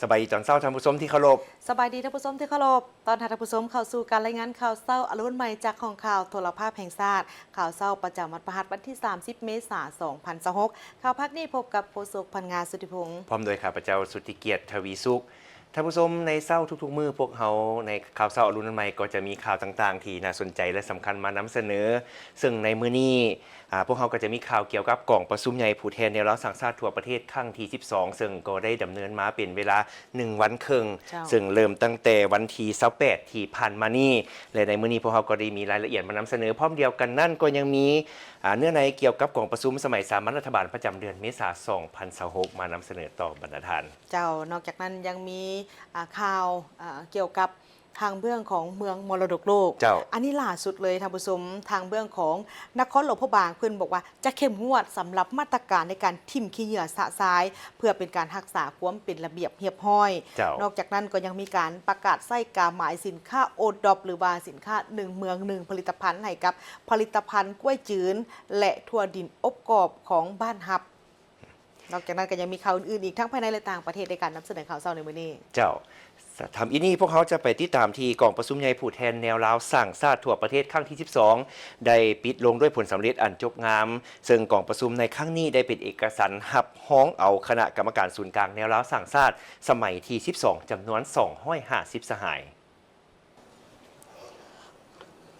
ສະບາຍດີຕອນເຊົ້າທ່ານຜູ້ຊົມທີ່ເຄົາລົບ. ສະບາຍດີທ່ານຜູ້ຊົມທີ່ເຄົາລົບ. ຕ້ອນຮັບທ່ານຜູ້ຊົມເຂົ້າສູ່ການລາຍງານຂ່າວເຊົ້າອາລຸນໃໝ່ຈາກຫ້ອງຂ່າວໂທລະພາບແຫ່ງຊາດ. ຂ່າວເຊົ້າປະຈຳວັນພະຫັດ ວັນທີສາມສິບ ເມສາ ສອງພັນຊາວຫົກ. ຂ່າວພາກນີ້ພົບກັບໂຄສົກ ພັນງາ ສຸດທິພົງ ພ້ອມດ້ວຍຂ້າພະເຈົ້າ ສຸດທິກຽດ ທະວີສຸກ. ທ່ານຜູ້ຊົມ, ໃນເຊົ້າທຸກໆມື້ ພວກເຮົາໃນຂ່າວເຊົ້າອາລຸນໃໝ່ກໍຈະມີຂ່າວຕ່າງໆທີ່ໜ້າສົນໃຈ ແລະ ສຳຄັນມານຳສະເໜີ. ເຊິ່ງໃນມື້ນີ້ ອາ ພວກເຮົາກໍຈະມີຂ່າວກ່ຽວກັບກອງປະຊຸມໃຫຍ່ຜູ້ແທນແນວລາວສ້າງຊາດທົ່ວປະເທດຄັ້ງທີສິບສອງ ເຊິ່ງກໍໄດ້ດຳເນີນມາເປັນເວລາໜຶ່ງວັນເຄິ່ງ ເຈົ້າ ເຊິ່ງເລີ່ມຕັ້ງແຕ່ວັນທີຊາວແປດທີ່ຜ່ານມານີ້ ແລະ ໃນມື້ນີ້ພວກເຮົາກໍໄດ້ມີລາຍລະອຽດມານຳສະເໜີ. ພ້ອມດຽວກັນນັ້ນກໍຍັງມີ ອາ ເນື້ອໃນກ່ຽວກັບກອງປະຊຸມສະໄໝສາມັນລັດຖະບານປະຈຳເດືອນເມສາ ສອງພັນຊາວຫົກ ມານຳສະເໜີຕໍ່ບັນດາທ່ານ. ເຈົ້າ, ນອກຈາກນັ້ນຍັງມີ ອາ ຂ່າວ ອາ ກ່ຽວກັບ ທາງເບື້ອງຂອງເມືອງມໍລະດົກໂລກ. ເຈົ້າ. ອັນນີ້ຫຼ້າສຸດເລີຍທ່ານຜູ້ຊົມ, ທາງເບື້ອງຂອງນະຄອນຫຼວງພະບາງ ເພິ່ນບອກວ່າຈະເຂັ້ມງວດສຳລັບມາດຕະການໃນການຖິ້ມຂີ້ເຫຍື້ອຊະຊາຍ ເພື່ອເປັນການຮັກສາຄວາມເປັນລະບຽບຮຽບຮ້ອຍ. ເຈົ້າ. ນອກຈາກນັ້ນກໍຍັງມີການປະກາດໃຊ້ກາໝາຍສິນຄ້າໂອດຣອບ ຫຼືວ່າສິນຄ້າໜຶ່ງເມືອງໜຶ່ງຜະລິດຕະພັນ ໃຫ້ກັບຜະລິດຕະພັນກ້ວຍຈືນ ແລະ ຖົ່ວດິນອົບກອບຂອງບ້ານຮັບ. ນອກຈາກນັ້ນກໍຍັງມີຂ່າວອື່ນໆອີກ ທັງພາຍໃນ ແລະ ຕ່າງປະເທດ ໃນການນຳສະເໜີຂ່າວເຊົ້າໃນມື້ນີ້. ເຈົ້າ. ທຳອິດນີ້ ພວກເຮົາຈະໄປຕິດຕາມທີ່ກອງປະຊຸມໃຫຍ່ຜູ້ແທນແນວລາວສ້າງຊາດທົ່ວປະເທດຄັ້ງທີສິບສອງ ໄດ້ປິດລົງດ້ວຍຜົນສຳເລັດອັນຈົບງາມ, ເຊິ່ງກອງປະຊຸມໃນຄັ້ງນີ້ໄດ້ເປັນເອກະສັນຮັບຮອງເອົາຄະນະກຳມະການສູນກາງແນວລາວສ້າງຊາດສະໄໝທີສິບສອງ ຈຳນວນສອງຮ້ອຍຫ້າສິບສະຫາຍ.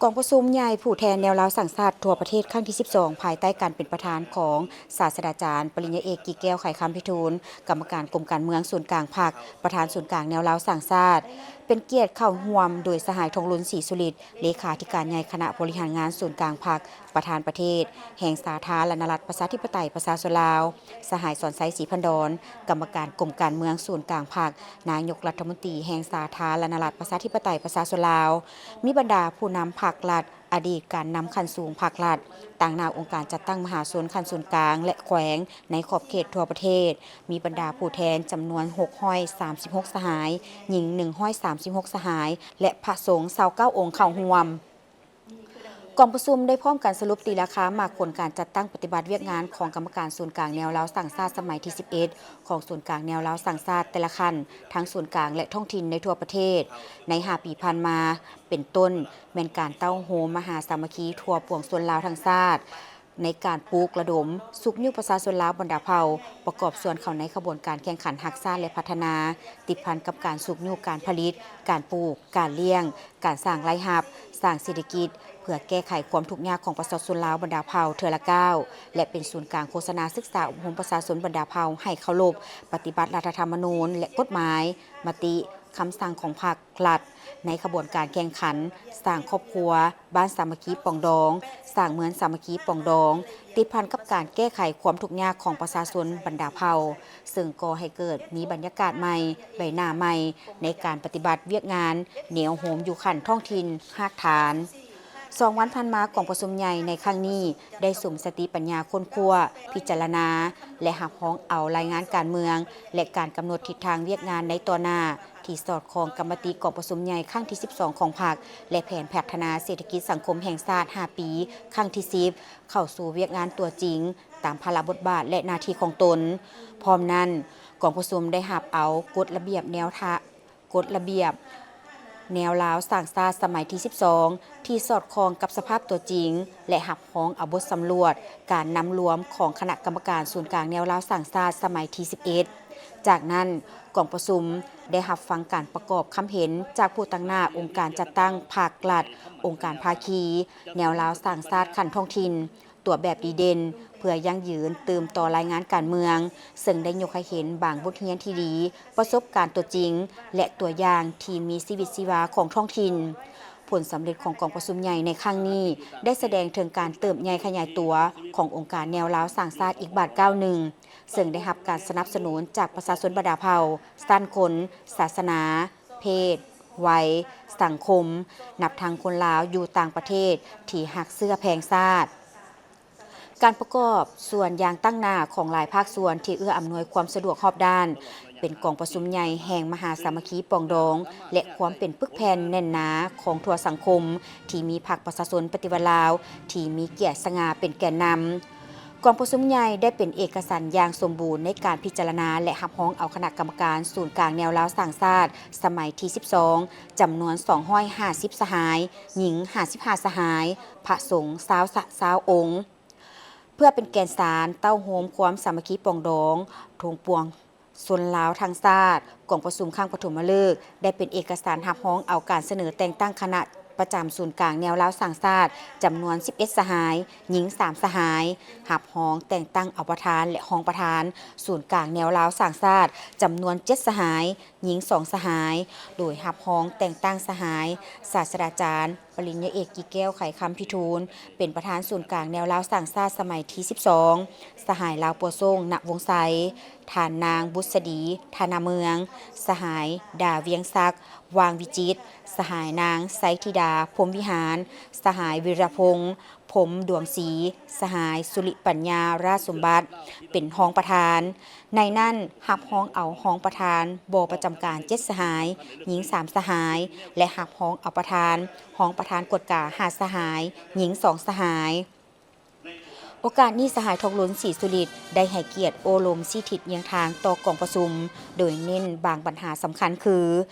ກອງປະຊຸມໃຫຍ່ຜູ້ແທນແນວລາວສ້າງຊາດທົ່ວປະເທດຄັ້ງທີສິບສອງ ພາຍໃຕ້ການເປັນປະທານຂອງສາດສະດາຈານ ປະລິນຍາເອກ ກິແກ້ວ ໄຂຄຳພິທູນ, ກຳມະການກົມການເມືອງສູນກາງພັກ, ປະທານສູນກາງແນວລາວສ້າງຊາດ, ເປັນກຽດເຂົ້າຮ່ວມໂດຍສະຫາຍ ທອງລຸນ ສີສຸລິດ ເລຂາທິການໃຫຍ່ຄະນະບໍລິຫານງານສູນກາງພັກ, ປະທານປະເທດແຫ່ງສາທາລະນະລັດ ປະຊາທິປະໄຕ ປະຊາຊົນລາວ, ສະຫາຍ ສອນໄຊ ສີພັນດອນ ກຳມະການກົມການເມືອງສູນກາງພັກ, ນາຍົກລັດຖະມົນຕີແຫ່ງສາທາລະນະລັດ ປະຊາທິປະໄຕ ປະຊາຊົນລາວ, ມີບັນດາຜູ້ນຳພັກລັດ, ອະດີດການນຳຂັ້ນສູງພັກລັດ, ຕາງໜ້າອົງການຈັດຕັ້ງມະຫາຊົນຂັ້ນສູນກາງ ແລະ ແຂວງໃນຂອບເຂດທົ່ວປະເທດ, ມີບັນດາຜູ້ແທນຈຳນວນຫົກຮ້ອຍສາມສິບຫົກສະຫາຍ, ຍິງໜຶ່ງຮ້ອຍສາມສິບຫົກສະຫາຍ ແລະ ພະສົງຊາວເກົ້າອົງເຂົ້າຮ່ວມ. ກອງປະຊຸມໄດ້ພ້ອມກັນສະຫຼຸບຕີລາຄາໝາກຜົນການຈັດຕັ້ງປະຕິບັດວຽກງານຂອງກຳມະການສູນກາງແນວລາວສ້າງຊາດສະໄໝທີສິບເອັດ ຂອງສູນກາງແນວລາວສ້າງຊາດແຕ່ລະຂັ້ນ ທັງສູນກາງ ແລະ ທ້ອງຖິ່ນໃນທົ່ວປະເທດ ໃນຫ້າປີຜ່ານມາ ເປັນຕົ້ນແມ່ນການເຕົ້າໂຮມມະຫາສາມັກຄີທົ່ວປວງຊົນລາວທັງຊາດ ໃນການປຸກລະດົມຊຸກຍູ້ປະຊາຊົນລາວບັນດາເຜົ່າ ປະກອບສ່ວນເຂົ້າໃນຂະບວນການແຂ່ງຂັນຮັກຊາດ ແລະ ພັດທະນາ, ຕິດພັນກັບການຊຸກຍູ້ການຜະລິດ, ການປູກ, ການລ້ຽງ, ການສ້າງລາຍຮັບ, ສ້າງເສດຖະກິດ ເພື່ອແກ້ໄຂຄວາມທຸກຍາກຂອງປະຊາຊົນລາວບັນດາເຜົ່າເທື່ອລະກ້າວ ແລະ ເປັນສູນກາງໂຄສະນາສຶກສາອົບຮົມປະຊາຊົນບັນດາເຜົ່າໃຫ້ເຄົາລົບປະຕິບັດລັດຖະທຳມະນູນ ແລະ ກົດໝາຍ, ມະຕິ, ຄຳສັ່ງຂອງພັກລັດ ໃນຂະບວນການແຂ່ງຂັນ ສ້າງຄອບຄົວ ບ້ານສາມັກຄີປອງດອງ, ສ້າງເມືອງສາມັກຄີປອງດອງ, ຕິດພັນກັບການແກ້ໄຂຄວາມທຸກຍາກຂອງປະຊາຊົນບັນດາເຜົ່າ, ເຊິ່ງກໍ່ໃຫ້ເກີດມີບັນຍາກາດໃໝ່, ໃບໜ້າໃໝ່ ໃນການປະຕິບັດວຽກງານແນວໂຮມຢູ່ຂັ້ນທ້ອງຖິ່ນຮາກຖານ. ສອງວັນຜ່ານມາ ກອງປະຊຸມໃຫຍ່ໃນຄັ້ງນີ້ ໄດ້ສຸມສະຕິປັນຍາຄົ້ນຄວ້າ, ພິຈາລະນາ ແລະ ຮັບຮອງເອົາລາຍງານການເມືອງ ແລະ ການກຳນົດທິດທາງວຽກງານໃນຕໍ່ໜ້າ ທີ່ສອດຄ່ອງກັບມະຕິກອງປະຊຸມໃຫຍ່ຄັ້ງທີສິບສອງຂອງພັກ ແລະ ແຜນພັດທະນາເສດຖະກິດສັງຄົມແຫ່ງຊາດຫ້າປີ ຄັ້ງທີສິບ ເຂົ້າສູ່ວຽກງານຕົວຈິງ ຕາມພາລະບົດບາດ ແລະ ໜ້າທີ່ຂອງຕົນ. ພ້ອມນັ້ນ, ກອງປະຊຸມໄດ້ຮັບເອົາກົດລະບຽບແນວທາ ກົດລະບຽບແນວລາວສ້າງຊາດສະໄໝທີສິບສອງ ທີ່ສອດຄ່ອງກັບສະພາບຕົວຈິງ ແລະ ຮັບຮອງເອົາບົດສຳຫຼວດການນຳລວມຂອງຄະນະກຳມະການສູນກາງແນວລາວສ້າງຊາດສະໄໝທີສິບເອັດ. ຈາກນັ້ນ, ກອງປະຊຸມໄດ້ຮັບຟັງການປະກອບຄຳເຫັນຈາກຜູ້ຕາງໜ້າອົງການຈັດຕັ້ງພັກລັດ, ອົງການພາຄີ, ແນວລາວສ້າງຊາດຂັ້ນທ້ອງຖິ່ນ, ຕົວແບບດີເດັ່ນ ເພື່ອຢັ້ງຢືນຕື່ມຕໍ່ລາຍງານການເມືອງ, ເຊິ່ງໄດ້ຍົກໃຫ້ເຫັນບາງບົດຮຽນທີ່ດີ, ປະສົບການຕົວຈິງ ແລະ ຕົວຢ່າງທີ່ມີຊີວິດຊີວາຂອງທ້ອງຖິ່ນ. ຜົນສຳເລັດຂອງກອງປະຊຸມໃຫຍ່ໃນຄັ້ງນີ້ ໄດ້ສະແດງເຖິງການເຕີບໃຫຍ່ຂະຫຍາຍຕົວຂອງອົງການແນວລາວສ້າງຊາດອີກບາດກ້າວໜຶ່ງ, ເຊິ່ງໄດ້ຮັບການສະໜັບສະໜູນຈາກປະຊາຊົນບັນດາເຜົ່າ, ຊັ້ນຄົນ, ສາສະໜາ, ເພດ, ໄວ, ສັງຄົມ, ນັບທັງຄົນລາວຢູ່ຕ່າງປະເທດທີ່ຮັກເຊື້ອແພງຊາດ. ການປະກອບສ່ວນຢ່າງຕັ້ງໜ້າຂອງຫຼາຍພາກສ່ວນທີ່ເອື້ອອຳນວຍຄວາມສະດວກຮອບດ້ານ, ເປັນກອງປະຊຸມໃຫຍ່ແຫ່ງມະຫາສາມັກຄີປອງດອງ ແລະ ຄວາມເປັນປຶກແຜ່ນແໜ້ນໜາຂອງທົ່ວສັງຄົມ ທີ່ມີພັກປະຊາຊົນປະຕິວັດລາວ ທີ່ມີກຽດສະຫງ່າເປັນແກນນຳ. ກອງປະຊຸມໃຫຍ່ໄດ້ເປັນເອກະສັນຢ່າງສົມບູນໃນການພິຈາລະນາ ແລະ ຮັບຮອງເອົາຄະນະກຳມະການສູນກາງແນວລາວສ້າງຊາດສະໄໝທີສິບສອງ ຈຳນວນສອງຮ້ອຍຫ້າສິບສະຫາຍ, ຍິງຫ້າສິບຫ້າສະຫາຍ, ພະສົງຊາວຊະ ຊາວອົງ. ເພື່ອເປັນແກນສານເຕົ້າໂຮມຄວາມສາມັກຄີປອງດອງ ທວງປວງ ຊົນລາວທັງຊາດ, ກອງປະຊຸມຄັ້ງປະຖົມມະເລີກ ໄດ້ເປັນເອກະສານຮັບຮອງເອົາການສະເໜີແຕ່ງຕັ້ງຄະນະປະຈຳສູນກາງແນວລາວສ້າງຊາດ ຈຳນວນສິບເອັດສະຫາຍ, ຍິງສາມສະຫາຍ, ຮັບຮອງແຕ່ງຕັ້ງເອົາປະທານ ແລະ ຮອງປະທານສູນກາງແນວລາວສ້າງຊາດ ຈຳນວນເຈັດສະຫາຍ, ຍິງສອງສະຫາຍ, ໂດຍຮັບຮອງແຕ່ງຕັ້ງສະຫາຍ ສາດສະດາຈານ ປະລິນຍາເອກ ກິແກ້ວ ໄຂຄຳພິທູນ ເປັນປະທານສູນກາງແນວລາວສ້າງຊາດສະໄໝທີສິບສອງ, ສະຫາຍ ລາວປົວໂສ້ງ ນະວົງໄຊ, ທ່ານນາງ ບຸດສະດີ ທະນາເມືອງ, ສະຫາຍ ດາ ວຽງສັກ ຫວ່າງວິຈິດ, ສະຫາຍ ນາງ ໄຊທິດາ ພົມວິຫານ, ສະຫາຍ ວິລະພົງ ພົມດວງສີ, ສະຫາຍ ສຸລິປັນຍາ ລາດສົມບັດ ເປັນຮອງປະທານ. ໃນນັ້ນ ຮັບຮອງເອົາຮອງປະທານບໍ່ປະຈຳການເຈັດສະຫາຍ, ຍິງສາມສະຫາຍ ແລະ ຮັບຮອງເອົາປະທານ, ຮອງປະທານກວດກາຫ້າສະຫາຍ, ຍິງສອງສະຫາຍ. ໂອກາດນີ້ ສະຫາຍ ທອງລຸນ ສີສຸລິດ ໄດ້ໃຫ້ກຽດໂອ້ລົມຊີ້ທິດຍຽງທາງຕໍ່ກອງປະຊຸມ, ໂດຍເນັ້ນບາງບັນຫາສຳຄັນຄື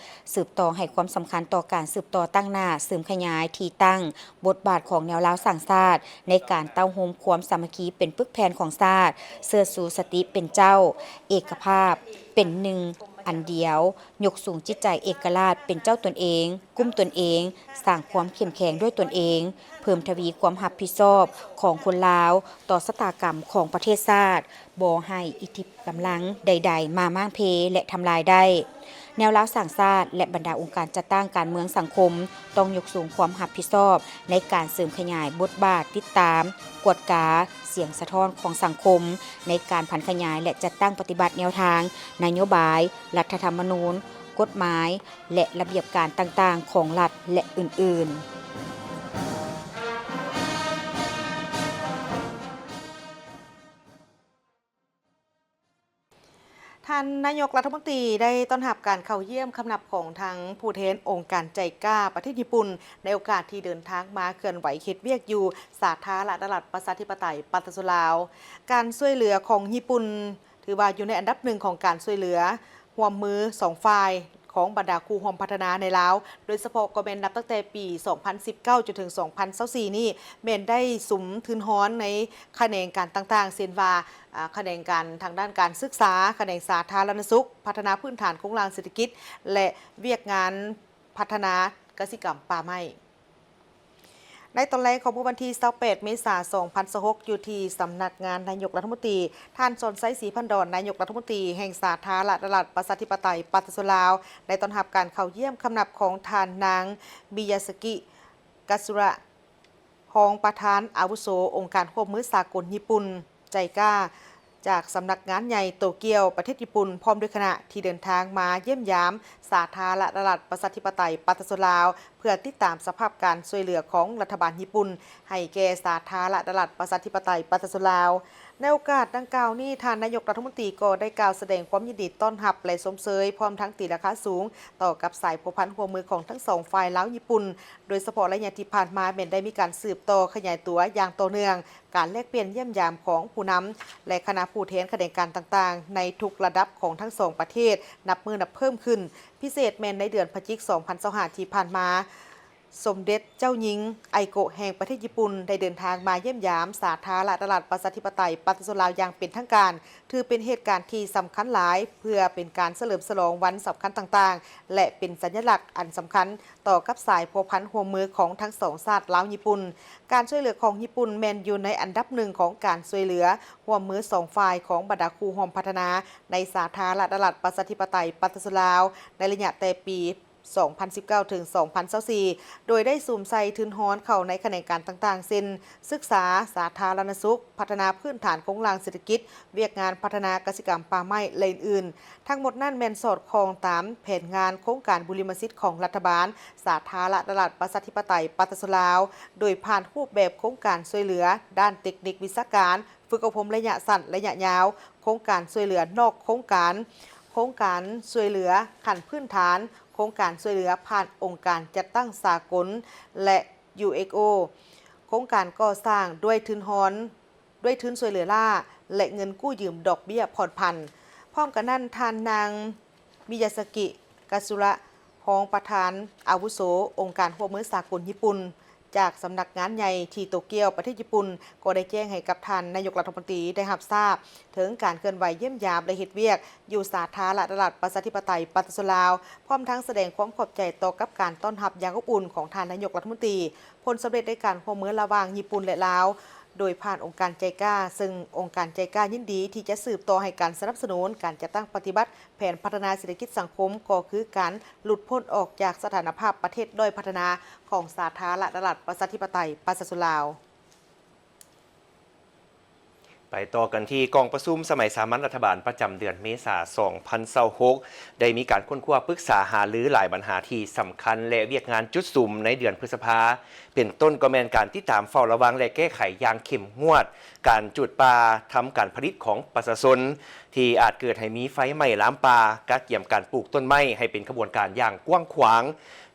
ສືບຕໍ່ໃຫ້ຄວາມສຳຄັນຕໍ່ການສືບຕໍ່ຕັ້ງໜ້າເສີມຂະຫຍາຍທີ່ຕັ້ງ ບົດບາດຂອງແນວລາວສ້າງຊາດໃນການເຕົ້າໂຮມຄວາມສາມັກຄີເປັນປຶກແຜ່ນຂອງຊາດ, ເຊີດຊູສະຕິເປັນເຈົ້າ, ເອກະພາບ, ເປັນໜຶ່ງອັນດຽວ, ຍົກສູງຈິດໃຈເອກະລາດເປັນເຈົ້າຕົນເອງ, ກຸ້ມຕົນເອງ, ສ້າງຄວາມເຂັ້ມແຂງດ້ວຍຕົນເອງ, ເພີ່ມທະວີຄວາມຮັບຜິດຊອບຂອງຄົນລາວຕໍ່ຊະຕາກຳຂອງປະເທດຊາດ, ບໍ່ໃຫ້ອິດທິກຳລັງໃດໆມາມ້າງເພ ແລະ ທຳລາຍໄດ້. ແນວລາວສ້າງຊາດ ແລະ ບັນດາອົງການຈັດຕັ້ງການເມືອງສັງຄົມ ຕ້ອງຍົກສູງຄວາມຮັບຜິດຊອບໃນການເສີມຂະຫຍາຍບົດບາດຕິດຕາມ, ກວດກາ, ສຽງສະທ້ອນຂອງສັງຄົມ ໃນການຜັນຂະຫຍາຍ ແລະ ຈັດຕັ້ງປະຕິບັດແນວທາງ, ນະໂຍບາຍ, ລັດຖະທຳມະນູນ, ກົດໝາຍ ແລະ ລະບຽບການຕ່າງໆຂອງລັດ ແລະ ອື່ນໆ. ທ່ານນາຍົກລັດຖະມົນຕີໄດ້ຕ້ອນຮັບການເຂົ້າຢ້ຽມຄຳນັບຂອງທັງຜູ້ແທນອົງການໄຈກາປະເທດຍີ່ປຸ່ນ ໃນໂອກາດທີ່ເດີນທາງມາເຄື່ອນໄຫວເຮັດວຽກຢູ່ສາທາລະນະລັດປະຊາທິປະໄຕປະຊາຊົນລາວ. ການຊ່ວຍເຫຼືອຂອງຍີ່ປຸ່ນ ຖືວ່າຢູ່ໃນອັນດັບໜຶ່ງຂອງການຊ່ວຍເຫຼືອຮ່ວມມືສອງຝ່າຍຂອງບັນດາຄູ່ຮ່ວມພັດທະນາໃນລາວ, ໂດຍສະເພາະກໍແມ່ນນັບຕັ້ງແຕ່ປີສອງພັນສິບເກົ້າຈົນເຖິງສອງພັນຊາວສີ່ນີ້ ແມ່ນໄດ້ສຸມທຶນຮອນໃນຂະແໜງການຕ່າງໆ ເຊັ່ນວ່າ ອາ ຂະແໜງການທາງດ້ານການສຶກສາ, ຂະແໜງສາທາລະນະສຸກ, ພັດທະນາພື້ນຖານໂຄງລ່າງເສດຖະກິດ ແລະ ວຽກງານພັດທະນາກະສິກຳປ່າໄມ້. ໃນຕອນແລງຂອງມື້ວັນທີຊາວແປດ ເມສາ ສອງພັນຊາວຫົກ ຢູ່ທີ່ສຳນັກງານນາຍົກລັດຖະມົນຕີ, ທ່ານ ສອນໄຊ ສີພັນດອນ ນາຍົກລັດຖະມົນຕີແຫ່ງສາທາລະນະລັດປະຊາທິປະໄຕປະຊາຊົນລາວ ໄດ້ຕ້ອນຮັບການເຂົ້າຢ້ຽມຄຳນັບຂອງທ່ານນາງ ມິຍາສະກິ ກາຊູຣະ ຮອງປະທານອາວຸໂສອົງການຮ່ວມມືສາກົນຍີ່ປຸ່ນ ໄຈກາ ຈາກສຳນັກງານໃຫຍ່ໂຕກຽວ ປະເທດຍີ່ປຸ່ນ ພ້ອມດ້ວຍຄະນະທີ່ເດີນທາງມາຢ້ຽມຢາມສາທາລະນະລັດປະຊາທິປະໄຕປະຊາຊົນລາວ ເພື່ອຕິດຕາມສະພາບການຊ່ວຍເຫຼືອຂອງລັດຖະບານຍີ່ປຸ່ນໃຫ້ແກ່ສາທາລະນະລັດປະຊາທິປະໄຕປະຊາຊົນລາວ. ໃນໂອກາດດັ່ງກ່າວນີ້, ທ່ານນາຍົກລັດຖະມົນຕີກໍໄດ້ກ່າວສະແດງຄວາມຍິນດີຕ້ອນຮັບ ແລະ ຊົມເຊີຍ ພ້ອມທັງຕີລາຄາສູງຕໍ່ກັບສາຍພົວພັນຮ່ວມມືຂອງທັງສອງຝ່າຍລາວຍີ່ປຸ່ນ, ໂດຍສະເພາະໄລຍະທີ່ຜ່ານມາແມ່ນໄດ້ມີການສືບຕໍ່ຂະຫຍາຍຕົວຢ່າງຕໍ່ເນື່ອງ ການແລກປ່ຽນຢ້ຽມຢາມຂອງຜູ້ນຳ ແລະ ຄະນະຜູ້ແທນຂະແໜງການຕ່າງໆ ໃນທຸກລະດັບຂອງທັງສອງປະເທດ ນັບມື້ນັບເພີ່ມຂຶ້ນ. ພິເສດແມ່ນໃນເດືອນພະຈິກ ສອງພັນຊາວຫ້າ ທີ່ຜ່ານມາ, ສົມເດັດເຈົ້າຍິງ ໄອໂກະ ແຫ່ງປະເທດຍີ່ປຸ່ນ ໄດ້ເດີນທາງມາຢ້ຽມຢາມສາທາລະນະລັດປະຊາທິປະໄຕປະຊາຊົນລາວຢ່າງເປັນທາງການ, ຖືເປັນເຫດການທີ່ສຳຄັນຫຼາຍ ເພື່ອເປັນການສະເຫຼີມສະຫຼອງວັນສຳຄັນຕ່າງໆ ແລະ ເປັນສັນຍະລັກອັນສຳຄັນ ຕໍ່ກັບສາຍພົວພັນຮ່ວມມືຂອງທັງສອງຊາດລາວຍີ່ປຸ່ນ. ການຊ່ວຍເຫຼືອຂອງຍີ່ປຸ່ນແມ່ນຢູ່ໃນອັນດັບໜຶ່ງຂອງການຊ່ວຍເຫຼືອຮ່ວມມືສອງຝ່າຍຂອງບັນດາຄູ່ຮ່ວມພັດທະນາໃນສາທາລະນະລັດປະຊາທິປະໄຕປະຊາຊົນລາວ ໃນໄລຍະແຕ່ປີສອງພັນສິບເກົ້າເຖິງສອງພັນຊາວສີ່ ໂດຍໄດ້ສຸມໃສ່ທຶນຮອນເຂົ້າໃນຂະແໜງການຕ່າງໆ ເຊັ່ນ ສຶກສາ, ສາທາລະນະສຸກ, ພັດທະນາພື້ນຖານໂຄງລ່າງເສດຖະກິດ, ວຽກງານພັດທະນາກະສິກຳປ່າໄມ້ ແລະ ອື່ນໆ. ທັງໝົດນັ້ນແມ່ນສອດຄ່ອງຕາມແຜນງານໂຄງການບຸລິມະສິດຂອງລັດຖະບານ ສາທາລະນະລັດປະຊາທິປະໄຕປະຊາຊົນລາວ ໂດຍຜ່ານຮູບແບບໂຄງການຊ່ວຍເຫຼືອດ້ານເຕັກນິກວິຊາການ, ຝຶກອົບຮົມໄລຍະສັ້ນ, ໄລຍະຍາວ, ໂຄງການຊ່ວຍເຫຼືອນອກໂຄງການ, ໂຄງການຊ່ວຍເຫຼືອຂັ້ນພື້ນຖານ, ໂຄງການຊ່ວຍເຫຼືອຜ່ານອົງການຈັດຕັ້ງສາກົນ ແລະ ຢູເອັກໂອ, ໂຄງການກໍ່ສ້າງດ້ວຍທຶນຮອນ ດ້ວຍທຶນຊ່ວຍເຫຼືອລ້າ ແລະ ເງິນກູ້ຢືມດອກເບ້ຍຜ່ອນຜັນ. ພ້ອມກັນນັ້ນ, ທ່ານນາງ ມິຍາຊາກິ ກາຊູຣະ ຮອງປະທານອາວຸໂສອົງການຮ່ວມມືສາກົນຍີ່ປຸ່ນ ຈາກສຳນັກງານໃຫຍ່ທີ່ໂຕກຽວ ປະເທດຍີ່ປຸ່ນ ກໍໄດ້ແຈ້ງໃຫ້ກັບທ່ານນາຍົກລັດຖະມົນຕີໄດ້ຮັບຊາບ ເຖິງການເຄື່ອນໄຫວຢ້ຽມຢາມ ແລະ ເຮັດວຽກຢູ່ສາທາລະນະລັດ ປະຊາທິປະໄຕ ປະຊາຊົນລາວ, ພ້ອມທັງສະແດງຄວາມຂອບໃຈຕໍ່ກັບການຕ້ອນຮັບຢ່າງອົບອຸ່ນຂອງທ່ານນາຍົກລັດຖະມົນຕີ, ຜົນສຳເລັດໃນການຮ່ວມມືລະຫວ່າງຍີ່ປຸ່ນ ແລະ ລາວ, ໂດຍຜ່ານອົງການໄຈກາ, ເຊິ່ງອົງການໄຈກາຍິນດີທີ່ຈະສືບຕໍ່ໃຫ້ການສະໜັບສະໜູນການຈັດຕັ້ງປະຕິບັດ ແຜນພັດທະນາເສດຖະກິດສັງຄົມ ກໍຄືການຫຼຸດພົ້ນອອກຈາກສະຖານະພາບປະເທດດ້ອຍພັດທະນາຂອງສາທາລະນະລັດ ປະຊາທິປະໄຕ ປະຊາຊົນລາວ. ໄປຕໍ່ກັນທີ່ກອງປະຊຸມສະໄໝສາມັນລັດຖະບານປະຈຳເດືອນເມສາ ສອງພັນຊາວຫົກ ໄດ້ມີການຄົ້ນຄວ້າປຶກສາຫາລືຫຼາຍບັນຫາທີ່ສຳຄັນ ແລະ ວຽກງານຈຸດສຸມໃນເດືອນພຶດສະພາ ເປັນຕົ້ນກໍແມ່ນການຕິດຕາມເຝົ້າລະວັງ ແລະ ແກ້ໄຂຢ່າງເຂັ້ມງວດ ການຈູດປ່າທຳການຜະລິດຂອງປະຊາຊົນ ທີ່ອາດເກີດໃຫ້ມີໄຟໄໝ້ລາມປ່າ, ກະກຽມການປູກຕົ້ນໄມ້ໃຫ້ເປັນຂະບວນການຢ່າງກວ້າງຂວາງ,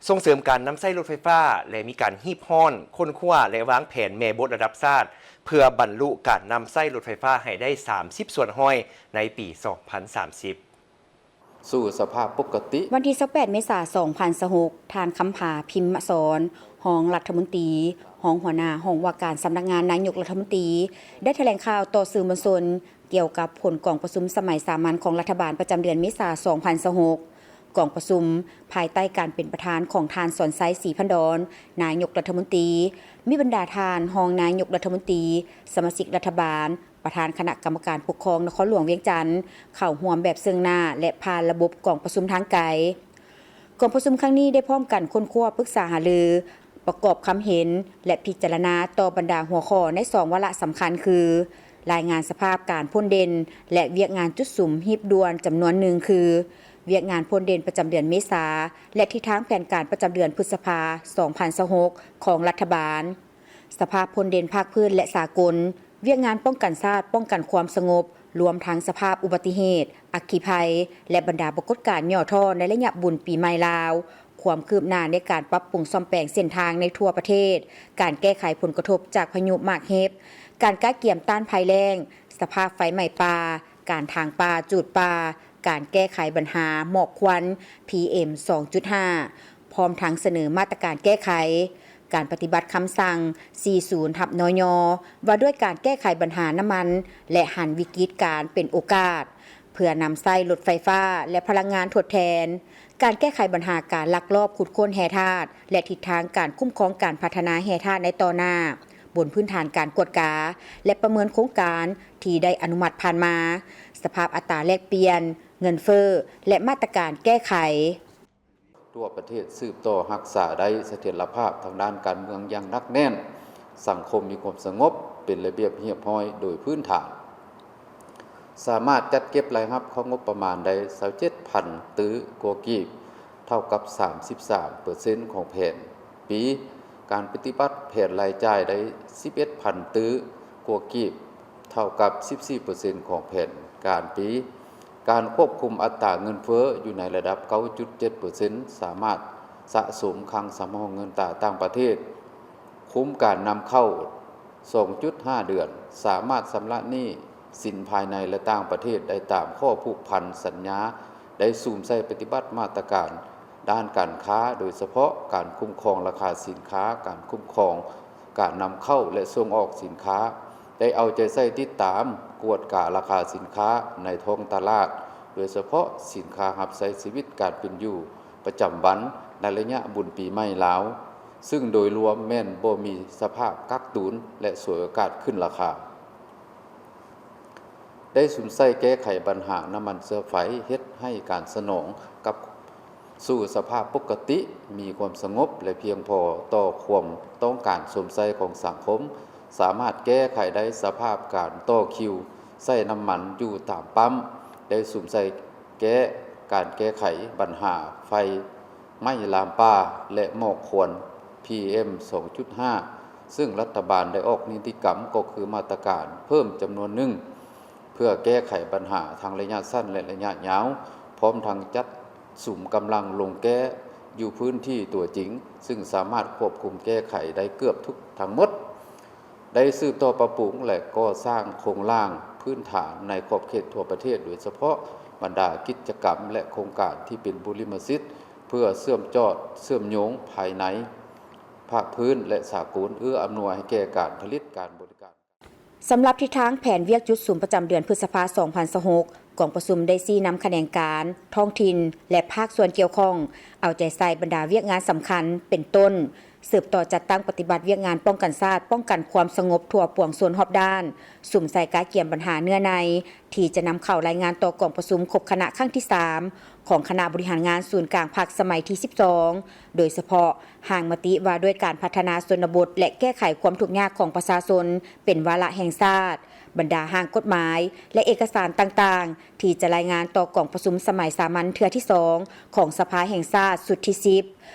ສົ່ງເສີມການນຳໃຊ້ລົດໄຟຟ້າ ແລະ ມີການຮີບຮ້ອນ, ຄົ້ນຄວ້າ ແລະ ວາງແຜນແມ່ບົດລະດັບຊາດ ເພື່ອບັນລຸການນຳໃຊ້ລົດໄຟຟ້າໃຫ້ໄດ້ສາມສິບສ່ວນຮ້ອຍໃນປີສອງພັນສາມສິບ. ສູ່ສະພາບປົກກະຕິ. ວັນທີຊາວແປດ ເມສາ ສອງພັນຊາວຫົກ, ທ່ານ ຄຳຜາ ພິມມະສອນ ຮອງລັດຖະມົນຕີ, ຮອງຫົວໜ້າຫ້ອງວ່າການສຳນັກງານນາຍົກລັດຖະມົນຕີ ໄດ້ຖະແຫຼງຂ່າວຕໍ່ສື່ມວນຊົນ ກ່ຽວກັບຜົນກອງປະຊຸມສະໄໝສາມັນຂອງລັດຖະບານປະຈຳເດືອນເມສາ ສອງພັນຊາວຫົກ. ກອງປະຊຸມພາຍໃຕ້ການເປັນປະທານຂອງທ່ານ ສອນໄຊ ສີພັນດອນ ນາຍົກລັດຖະມົນຕີ, ມີບັນດາທ່ານຮອງນາຍົກລັດຖະມົນຕີ, ສະມາຊິກລັດຖະບານ, ປະທານຄະນະກຳມະການປົກຄອງນະຄອນຫຼວງວຽງຈັນ ເຂົ້າຮ່ວມແບບເຊິ່ງໜ້າ ແລະ ຜ່ານລະບົບກອງປະຊຸມທາງໄກ. ກອງປະຊຸມຄັ້ງນີ້ໄດ້ພ້ອມກັນຄົ້ນຄວ້າປຶກສາຫາລື, ປະກອບຄຳເຫັນ ແລະ ພິຈາລະນາຕໍ່ບັນດາຫົວຂໍ້ໃນສອງວາລະສຳຄັນຄື ລາຍງານສະພາບການພົ້ນເດັ່ນ ແລະ ວຽກງານຈຸດສຸມຮີບດ່ວນຈຳນວນໜຶ່ງຄື ວຽກງານພົ້ນເດັ່ນປະຈຳເດືອນເມສາ ແລະ ທິດທາງແຜນການປະຈຳເດືອນພຶດສະພາ ສອງພັນຊາວຫົກ ຂອງລັດຖະບານ, ສະພາບພົ້ນເດັ່ນພາກພື້ນ ແລະ ສາກົນ, ວຽກງານປ້ອງກັນຊາດ, ປ້ອງກັນຄວາມສະຫງົບ, ລວມທັງສະພາບອຸບັດຕິເຫດ, ອັກຄີໄພ ແລະ ບັນດາປາກົດການຫຍໍ້ທໍ້ໃນໄລຍະບຸນປີໃໝ່ລາວ, ຄວາມຄືບໜ້າໃນການປັບປຸງສ້ອມແປງເສັ້ນທາງໃນທົ່ວປະເທດ, ການແກ້ໄຂຜົນກະທົບຈາກພາຍຸໝາກເຫັບ, ການກະກຽມຕ້ານໄພແລ້ງ, ສະພາບໄຟໄໝ້ປ່າ, ການຖາງປ່າ, ຈູດປ່າ, ການແກ້ໄຂບັນຫາໝອກຄວັນ ພີເອັມ ສອງຈຸດຫ້າ ພ້ອມທັງສະເໜີມາດຕະການແກ້ໄຂ, ການປະຕິບັດຄຳສັ່ງ ສີ່ສູນ ທັບ ນຍ ວ່າດ້ວຍການແກ້ໄຂບັນຫານ້ຳມັນ ແລະ ຫັນວິກິດການເປັນໂອກາດ ເພື່ອນຳໃຊ້ລົດໄຟຟ້າ ແລະ ພະລັງງານທົດແທນ, ການແກ້ໄຂບັນຫາການລັກລອບຂຸດຄົ້ນແຮ່ທາດ ແລະ ທິດທາງການຄຸ້ມຄອງການພັດທະນາແຮ່ທາດໃນຕໍ່ໜ້າ, ບົນພື້ນຖານການກວດກາ ແລະ ປະເມີນໂຄງການທີ່ໄດ້ອະນຸມັດຜ່ານມາ, ສະພາບອັດຕາແລກປ່ຽນ, ເງິນເຟີ້ ແລະ ມາດຕະການແກ້ໄຂ. ທົ່ວປະເທດສືບຕໍ່ຮັກສາໄດ້ສະຖຽນລະພາບທາງດ້ານການເມືອງຢ່າງໜັກແໜ້ນ, ສັງຄົມມີຄວາມສະຫງົບ, ເປັນລະບຽບຮຽບຮ້ອຍໂດຍພື້ນຖານ, ສາມາດຈັດເກັບລາຍຮັບເຂົ້າງົບປະມານໄດ້ຊາວເຈັດພັນຕື້ກວ່າກີບ, ເທົ່າກັບສາມສິບສາມເປີເຊັນຂອງແຜນປີ, ການປະຕິບັດແຜນລາຍຈ່າຍໄດ້ສິບເອັດພັນຕື້ກວ່າກີບ, ເທົ່າກັບສິບສີ່ເປີເຊັນຂອງແຜນການປີ. ການຄວບຄຸມອັດຕາເງິນເຟີ້ຢູ່ໃນລະດັບເກົ້າຈຸດເຈັດເປີເຊັນ ສາມາດສະສົມຄັງສຳຮອງເງິນຕາຕ່າງປະເທດ, ຄຸ້ມການນຳເຂົ້າສອງຈຸດຫ້າເດືອນ, ສາມາດຊຳລະໜີ້ສິນພາຍໃນ ແລະ ຕ່າງປະເທດໄດ້ຕາມຂໍ້ຜູກພັນສັນຍາ, ໄດ້ສຸມໃສ່ປະຕິບັດມາດຕະການ ດ້ານການຄ້າ, ໂດຍສະເພາະການຄຸ້ມຄອງລາຄາສິນຄ້າ, ການຄຸ້ມຄອງການນຳເຂົ້າ ແລະ ສົ່ງອອກສິນຄ້າ, ໄດ້ເອົາໃຈໃສ່ຕິດຕາມກວດກາລາຄາສິນຄ້າໃນທ້ອງຕະຫຼາດ, ໂດຍສະເພາະສິນຄ້າຮັບໃຊ້ຊີວິດການເປັນຢູ່ປະຈຳວັນໃນໄລຍະບຸນປີໃໝ່ລາວ, ຊຶ່ງໂດຍລວມແມ່ນບໍ່ມີສະພາບກັກຕຸນ ແລະ ສວຍໂອກາດຂຶ້ນລາຄາ. ໄດ້ສຸມໃສ່ແກ້ໄຂບັນຫານ້ຳມັນເຊື້ອໄຟ ເຮັດໃຫ້ການສະໜອງກັບສູ່ສະພາບປົກກະຕິ, ມີຄວາມສະຫງົບ ແລະ ພຽງພໍຕໍ່ຄວາມຕ້ອງການຊົມໃຊ້ຂອງສັງຄົມ, ສາມາດແກ້ໄຂໄດ້ສະພາບການຕໍ່ຄິວໃຊ້ນ້ຳມັນຢູ່ຕາມປ້ຳ, ໄດ້ສຸມໃສ່ແກ້ ການແກ້ໄຂບັນຫາໄຟ ໄໝ້ລາມປ່າ ແລະ ໝອກຄວັນ ພີເອັມ ສອງຈຸດຫ້າ ຊຶ່ງລັດຖະບານໄດ້ອອກນິຕິກຳ ກໍຄືມາດຕະການເພີ່ມຈຳນວນໜຶ່ງ ເພື່ອແກ້ໄຂບັນຫາທັງໄລຍະສັ້ນ ແລະ ໄລຍະຍາວ, ພ້ອມທັງຈັດສຸມກຳລັງລົງແກ້ຢູ່ພື້ນທີ່ຕົວຈິງ, ຊຶ່ງສາມາດຄວບຄຸມແກ້ໄຂໄດ້ເກືອບທຸກທັງໝົດ. ໄດ້ສືບຕໍ່ປັບປຸງ ແລະ ກໍ່ສ້າງໂຄງລ່າງພື້ນຖານໃນຂອບເຂດທົ່ວປະເທດ, ໂດຍສະເພາະບັນດາກິດຈະກຳ ແລະ ໂຄງການທີ່ເປັນບຸລິມະສິດ ເພື່ອເຊື່ອມຈອດເຊື່ອມໂຍງພາຍໃນ, ພາກພື້ນ ແລະ ສາກົນ, ເອື້ອອຳນວຍໃຫ້ແກ່ການຜະລິດ, ການບໍລິການ. ສຳລັບທິດທາງແຜນວຽກຈຸດສຸມປະຈຳເດືອນພຶດສະພາ ສອງພັນຊາວຫົກ ກອງປະຊຸມໄດ້ຊີ້ນຳຂະແໜງການ, ທ້ອງຖິ່ນ ແລະ ພາກສ່ວນກ່ຽວຂ້ອງ ເອົາໃຈໃສ່ບັນດາວຽກງານສຳຄັນ ເປັນຕົ້ນ ສືບຕໍ່ຈັດຕັ້ງປະຕິບັດວຽກງານປ້ອງກັນຊາດ, ປ້ອງກັນຄວາມສະຫງົບທົ່ວປວງຊົນຮອບດ້ານ, ສຸມໃສ່ກະກຽມບັນຫາເນື້ອໃນ ທີ່ຈະນຳເຂົ້າລາຍງານຕໍ່ກອງປະຊຸມຄົບຄະນະຄັ້ງທີສາມ ຂອງຄະນະບໍລິຫານງານສູນກາງພັກສະໄໝທີສິບສອງ ໂດຍສະເພາະຮ່າງມະຕິວ່າດ້ວຍການພັດທະນາຊົນນະບົດ ແລະ ແກ້ໄຂຄວາມທຸກຍາກຂອງປະຊາຊົນເປັນວາລະແຫ່ງຊາດ, ບັນດາຮ່າງກົດໝາຍ ແລະ ເອກະສານຕ່າງໆ ທີ່ຈະລາຍງານຕໍ່ກອງປະຊຸມສະໄໝສາມັນເທື່ອທີສອງ ຂອງສະພາແຫ່ງຊາດຊຸດທີສິບ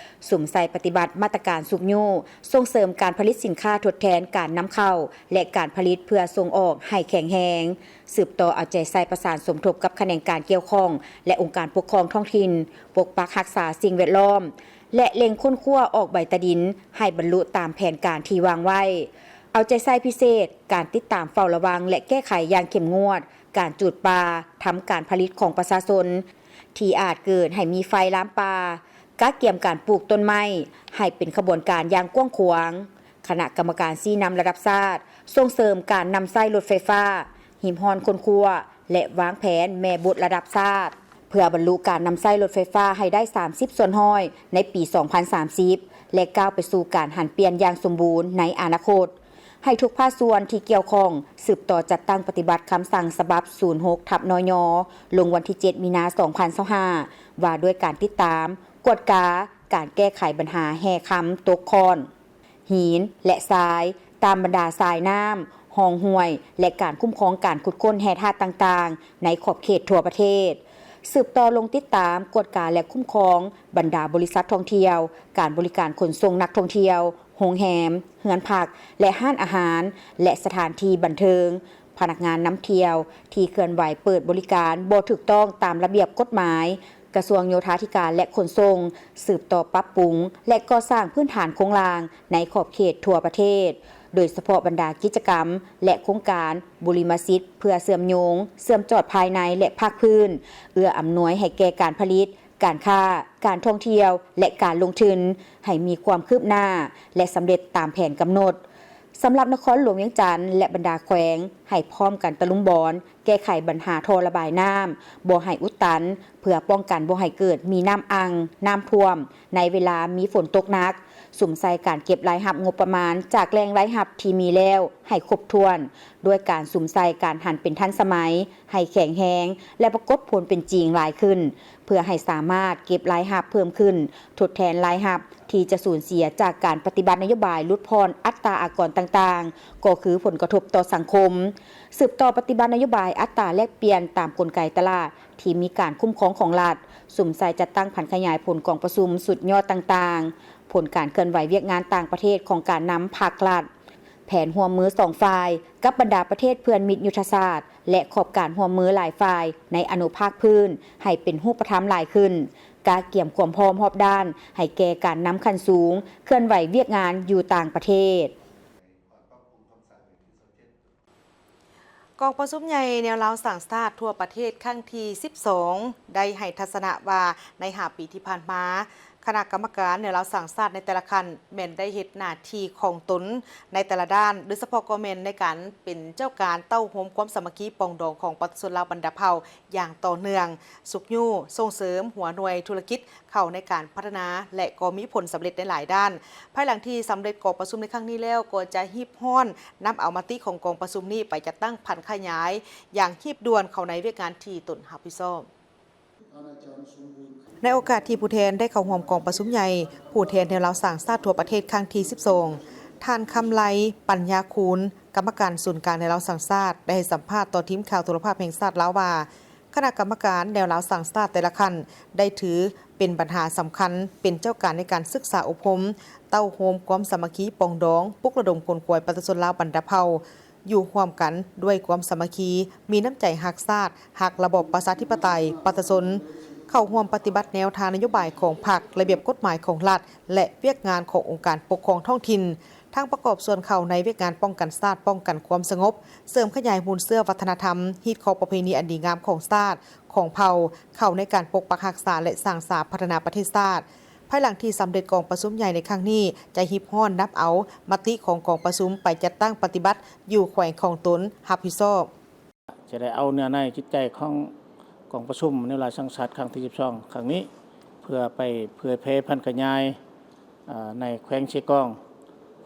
ສຸມໃສ່ປະຕິບັດມາດຕະການຊຸກຍູ້ສົ່ງເສີມການຜະລິດສິນຄ້າທົດແທນການນຳເຂົ້າ ແລະ ການຜະລິດເພື່ອສົ່ງອອກໃຫ້ແຂງແຮງ, ສືບຕໍ່ເອົາໃຈໃສ່ປະສານສົມທົບກັບຂະແໜງການກ່ຽວຂ້ອງ ແລະ ອົງການປົກຄອງທ້ອງຖິ່ນ, ປົກປັກຮັກສາສິ່ງແວດລ້ອມ ແລະ ເລັ່ງຄົ້ນຄວ້າອອກໃບຕາດິນໃຫ້ບັນລຸຕາມແຜນການທີ່ວາງໄວ້. ເອົາໃຈໃສ່ພິເສດການຕິດຕາມເຝົ້າລະວັງ ແລະ ແກ້ໄຂຢ່າງເຂັ້ມງວດການຈູດປ່າ, ທຳການຜະລິດຂອງປະຊາຊົນ ທີ່ອາດເກີດໃຫ້ມີໄຟລາມປ່າ, ກະກຽມການປູກຕົ້ນໄມ້ໃຫ້ເປັນຂະບວນການຢ່າງກວ້າງຂວາງ. ຄະນະກຳມະການຊີ້ນຳລະດັບຊາດ ສົ່ງເສີມການນຳໃຊ້ລົດໄຟຟ້າ, ຮີບຮ້ອນຄົ້ນຄວ້າ ແລະ ວາງແຜນແມ່ບົດລະດັບຊາດ ເພື່ອບັນລຸການນຳໃຊ້ລົດໄຟຟ້າໃຫ້ໄດ້ສາມສິບສ່ວນຮ້ອຍໃນປີສອງພັນສາມສິບ ແລະ ກ້າວໄປສູ່ການຫັນປ່ຽນຢ່າງສົມບູນໃນອະນາຄົດ. ໃຫ້ທຸກພາກສ່ວນທີ່ກ່ຽວຂ້ອງສືບຕໍ່ຈັດຕັ້ງປະຕິບັດຄຳສັ່ງສະບັບສູນຫົກທັບ ນຍ ລົງວັນທີເຈັດ ມີນາ ສອງພັນຊາວຫ້າ ວ່າດ້ວຍການຕິດຕາມ, ກວດກາ, ການແກ້ໄຂບັນຫາແຮ່ຄຳຕົກຄ້ອນ ຫີນ ແລະ ຊາຍ ຕາມບັນດາສາຍນ້ຳ, ຮ່ອງຫ້ວຍ ແລະ ການຄຸ້ມຄອງການຂຸດຄົ້ນແຮ່ທາດຕ່າງໆ ໃນຂອບເຂດທົ່ວປະເທດ. ສືບຕໍ່ລົງຕິດຕາມ, ກວດກາ ແລະ ຄຸ້ມຄອງບັນດາບໍລິສັດທ່ອງທ່ຽວ, ການບໍລິການຂົນສົ່ງນັກທ່ອງທ່ຽວ, ໂຮງແຮມ, ເຮືອນພັກ ແລະ ຮ້ານອາຫານ ແລະ ສະຖານທີ່ບັນເທີງ, ພະນັກງານນຳທ່ຽວທີ່ເຄື່ອນໄຫວເປີດບໍລິການບໍ່ຖືກຕ້ອງຕາມລະບຽບກົດໝາຍ, ກະຊວງໂຍທາທິການ ແລະ ຂົນສົ່ງ ສືບຕໍ່ປັບປຸງ ແລະ ກໍ່ສ້າງພື້ນຖານໂຄງລ່າງໃນຂອບເຂດທົ່ວປະເທດ, ໂດຍສະເພາະບັນດາກິດຈະກຳ ແລະ ໂຄງການບຸລິມະສິດ ເພື່ອເຊື່ອມໂຍງ, ເຊື່ອມຈອດພາຍໃນ ແລະ ພາກພື້ນ, ເອື້ອອຳນວຍໃຫ້ແກ່ການຜະລິດ, ການຄ້າ, ການທ່ອງທ່ຽວ ແລະ ການລົງທຶນ ໃຫ້ມີຄວາມຄືບໜ້າ ແລະ ສຳເລັດຕາມແຜນກຳນົດ. ສຳລັບນະຄອນຫຼວງວຽງຈັນ ແລະ ບັນດາແຂວງ ໃຫ້ພ້ອມກັນຕະລຸມບອນ ແກ້ໄຂບັນຫາທໍ່ລະບາຍນ້ຳ ບໍ່ໃຫ້ອຸດຕັນ ເພື່ອປ້ອງກັນບໍ່ໃຫ້ເກີດມີນ້ຳອັ່ງ, ນ້ຳຖ້ວມ ໃນເວລາມີຝົນຕົກໜັກ, ສຸມໃສ່ການເກັບລາຍຮັບງົບປະມານຈາກແຫຼ່ງລາຍຮັບທີ່ມີແລ້ວໃຫ້ຄົບຖ້ວນ, ດ້ວຍການສຸມໃສ່ການຫັນເປັນທັນສະໄໝ ໃຫ້ແຂງແຮງ ແລະ ປາກົດຜົນເປັນຈິງຫຼາຍຂຶ້ນ, ເພື່ອໃຫ້ສາມາດເກັບລາຍຮັບເພີ່ມຂຶ້ນ ທົດແທນລາຍຮັບທີ່ຈະສູນເສຍຈາກການປະຕິບັດນະໂຍບາຍຫຼຸດຜ່ອນອັດຕາອາກອນຕ່າງໆ, ກໍຄືຜົນກະທົບຕໍ່ສັງຄົມ. ສືບຕໍ່ປະຕິບັດນະໂຍບາຍອັດຕາແລກປ່ຽນຕາມກົນໄກຕະຫຼາດທີ່ມີການຄຸ້ມຄອງຂອງລັດ, ສຸມໃສ່ຈັດຕັ້ງຜັນຂະຫຍາຍຜົນກອງປະຊຸມສຸດຍອດຕ່າງໆ, ຜົນການເຄື່ອນໄຫວວຽກງານຕ່າງປະເທດຂອງການນຳພັກລັດ, ແຜນຮ່ວມມືສອງຝ່າຍກັບບັນດາປະເທດເພື່ອນມິດຍຸດທະສາດ ແລະ ຂອບການຮ່ວມມືຫຼາຍຝ່າຍໃນອະນຸພາກພື້ນໃຫ້ເປັນຮູບປະທຳຫຼາຍຂຶ້ນ, ກະກຽມຄວາມພ້ອມຮອບດ້ານໃຫ້ແກ່ການນຳຂັ້ນສູງເຄື່ອນໄຫວວຽກງານຢູ່ຕ່າງປະເທດ. ກອງປະຊຸມໃຫຍ່ແນວລາວສ້າງຊາດທົ່ວປະເທດຄັ້ງທີສິບສອງ ໄດ້ໃຫ້ທັດສະນະວ່າ ໃນຫ້າປີທີ່ຜ່ານມາ, ຄະນະກຳມະການແນວລາວສ້າງຊາດໃນແຕ່ລະຂັ້ນ ແມ່ນໄດ້ເຮັດໜ້າທີ່ຂອງຕົນໃນແຕ່ລະດ້ານ, ໂດຍສະເພາະກໍແມ່ນໃນການເປັນເຈົ້າການເຕົ້າໂຮມຄວາມສາມັກຄີປອງດອງຂອງປະຊາຊົນລາວບັນດາເຜົ່າຢ່າງຕໍ່ເນື່ອງ, ຊຸກຍູ້, ສົ່ງເສີມຫົວໜ່ວຍທຸລະກິດ ເຂົ້າໃນການພັດທະນາ ແລະ ກໍມີຜົນສຳເລັດໃນຫຼາຍດ້ານ. ພາຍຫຼັງທີ່ສຳເລັດກອງປະຊຸມໃນຄັ້ງນີ້ແລ້ວ, ກໍຈະຮີບຮ້ອນນຳເອົາມະຕິຂອງກອງປະຊຸມນີ້ໄປຈັດຕັ້ງຜັນຂະຫຍາຍຢ່າງຮີບດ່ວນເຂົ້າໃນວຽກງານທີ່ຕົນຮັບຜິດຊອບ. ໃນໂອກາດທີ່ຜູ້ແທນໄດ້ເຂົ້າຮ່ວມກອງປະຊຸມໃຫຍ່ຜູ້ແທນແນວລາວສ້າງຊາດທົ່ວປະເທດຄັ້ງທີສິບສອງ, ທ່ານ ຄຳໄລ ປັນຍາຄູນ, ກຳມະການສູນກາງແນວລາວສ້າງຊາດ ໄດ້ໃຫ້ສຳພາດຕໍ່ທີມຂ່າວໂທລະພາບແຫ່ງຊາດລາວວ່າ, ຄະນະກຳມະການແນວລາວສ້າງຊາດແຕ່ລະຂັ້ນ ໄດ້ຖືເປັນບັນຫາສຳຄັນ ເປັນເຈົ້າການໃນການສຶກສາອົບຮົມ, ເຕົ້າໂຮມຄວາມສາມັກຄີປອງດອງ, ປຸກລະດົມຂົນຂວາຍປະຊາຊົນລາວບັນດາເຜົ່າ ຢູ່ຮ່ວມກັນດ້ວຍຄວາມສາມັກຄີ, ມີນ້ຳໃຈຮັກຊາດ, ຮັກລະບອບປະຊາທິປະໄຕ, ປະຊາຊົນ, ເຂົ້າຮ່ວມປະຕິບັດແນວທາງນະໂຍບາຍຂອງພັກ, ລະບຽບກົດໝາຍຂອງລັດ ແລະ ວຽກງານຂອງອົງການປົກຄອງທ້ອງຖິ່ນ, ທັງປະກອບສ່ວນເຂົ້າໃນວຽກງານປ້ອງກັນຊາດ, ປ້ອງກັນຄວາມສະຫງົບ, ເສີມຂະຫຍາຍມູນເຊື້ອວັດທະນະທຳ, ຮີດຄອງປະເພນີອັນດີງາມຂອງຊາດ, ຂອງເຜົ່າ, ເຂົ້າໃນການປົກປັກຮັກສາ ແລະ ສ້າງສາພັດທະນາປະເທດຊາດ. ພາຍຫຼັງທີ່ສຳເລັດກອງປະຊຸມໃຫຍ່ໃນຄັ້ງນີ້, ຈະຮີບຮ້ອນນຳເອົາມະຕິຂອງກອງປະຊຸມໄປຈັດຕັ້ງປະຕິບັດຢູ່ແຂວງຂອງຕົນຮັບຜິດຊອບ. ຈະໄດ້ເອົາເນື້ອໃນຈິດໃຈຂອງກອງປະຊຸມແນວລາວສ້າງຊາດຄັ້ງທີສິບສອງຄັ້ງນີ້ ເພື່ອໄປເຜີຍແຜ່ຜັນຂະຫຍາຍ ອາ ໃນແຂວງເຊກອງ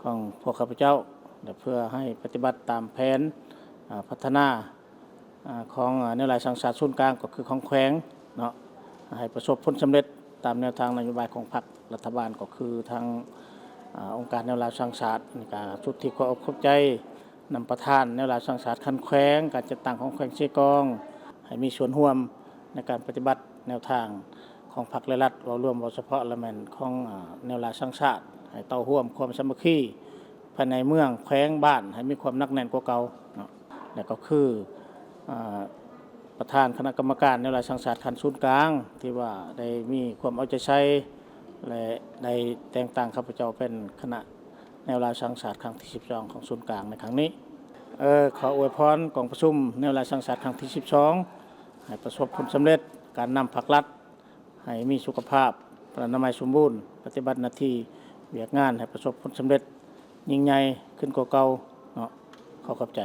ຂອງພວກຂ້າພະເຈົ້າ ແລະ ເພື່ອໃຫ້ປະຕິບັດຕາມແຜນ ອາ ພັດທະນາ ອາ ຂອງ ອາ ແນວລາວສ້າງຊາດສູນກາງ ກໍຄືຂອງແຂວງເນາະ ໃຫ້ປະສົບຜົນສຳເລັດຕາມແນວທາງນະໂຍບາຍຂອງພັກລັດຖະບານ ກໍຄືທາງ ອາ ອົງການແນວລາວສ້າງຊາດ ນີ້ກະສຸດທີ່ຂອບອົກຂອບໃຈນຳປະທານແນວລາວສ້າງຊາດຂັ້ນແຂວງ ການຈັດຕັ້ງຂອງແຂວງເຊກອງ ໃຫ້ມີສ່ວນຮ່ວມໃນການປະຕິບັດແນວທາງຂອງພັກ ແລະ ລັດ ເວົ້າລວມເວົ້າສະເພາະລະແມ່ນຂອງ ອາ ແນວລາວສ້າງຊາດ ໃຫ້ເຕົ້າຮ່ວມຄວາມສາມັກຄີພາຍໃນເມືອງ ແຂວງ ບ້ານ ໃຫ້ມີຄວາມໜັກແໜ້ນກວ່າເກົ່າເນາະ ແລະ ກໍຄື ອາ ປະທານຄະນະກຳມະການແນວລາວສ້າງຊາດຂັ້ນສູນກາງ ທີ່ວ່າໄດ້ມີຄວາມເອົາໃຈໃສ່ ແລະ ໄດ້ແຕ່ງຕັ້ງຂ້າພະເຈົ້າເປັນຄະນະແນວລາວສ້າງຊາດຄັ້ງທີສິບສອງຂອງສູນກາງໃນຄັ້ງນີ້. ເອີ ຂໍອວຍພອນກອງປະຊຸມແນວລາວສ້າງຊາດຄັ້ງທີສິບສອງ ໃຫ້ປະສົບຜົນສຳເລັດ, ການນຳພັກລັດໃຫ້ມີສຸຂະພາບອະນາໄມສົມບູນ, ປະຕິບັດໜ້າທີ່ວຽກງານໃຫ້ປະສົບຜົນສຳເລັດຍິ່ງໃຫຍ່ຂຶ້ນກວ່າເກົ່າເນາະ. ຂໍຂອບໃຈ.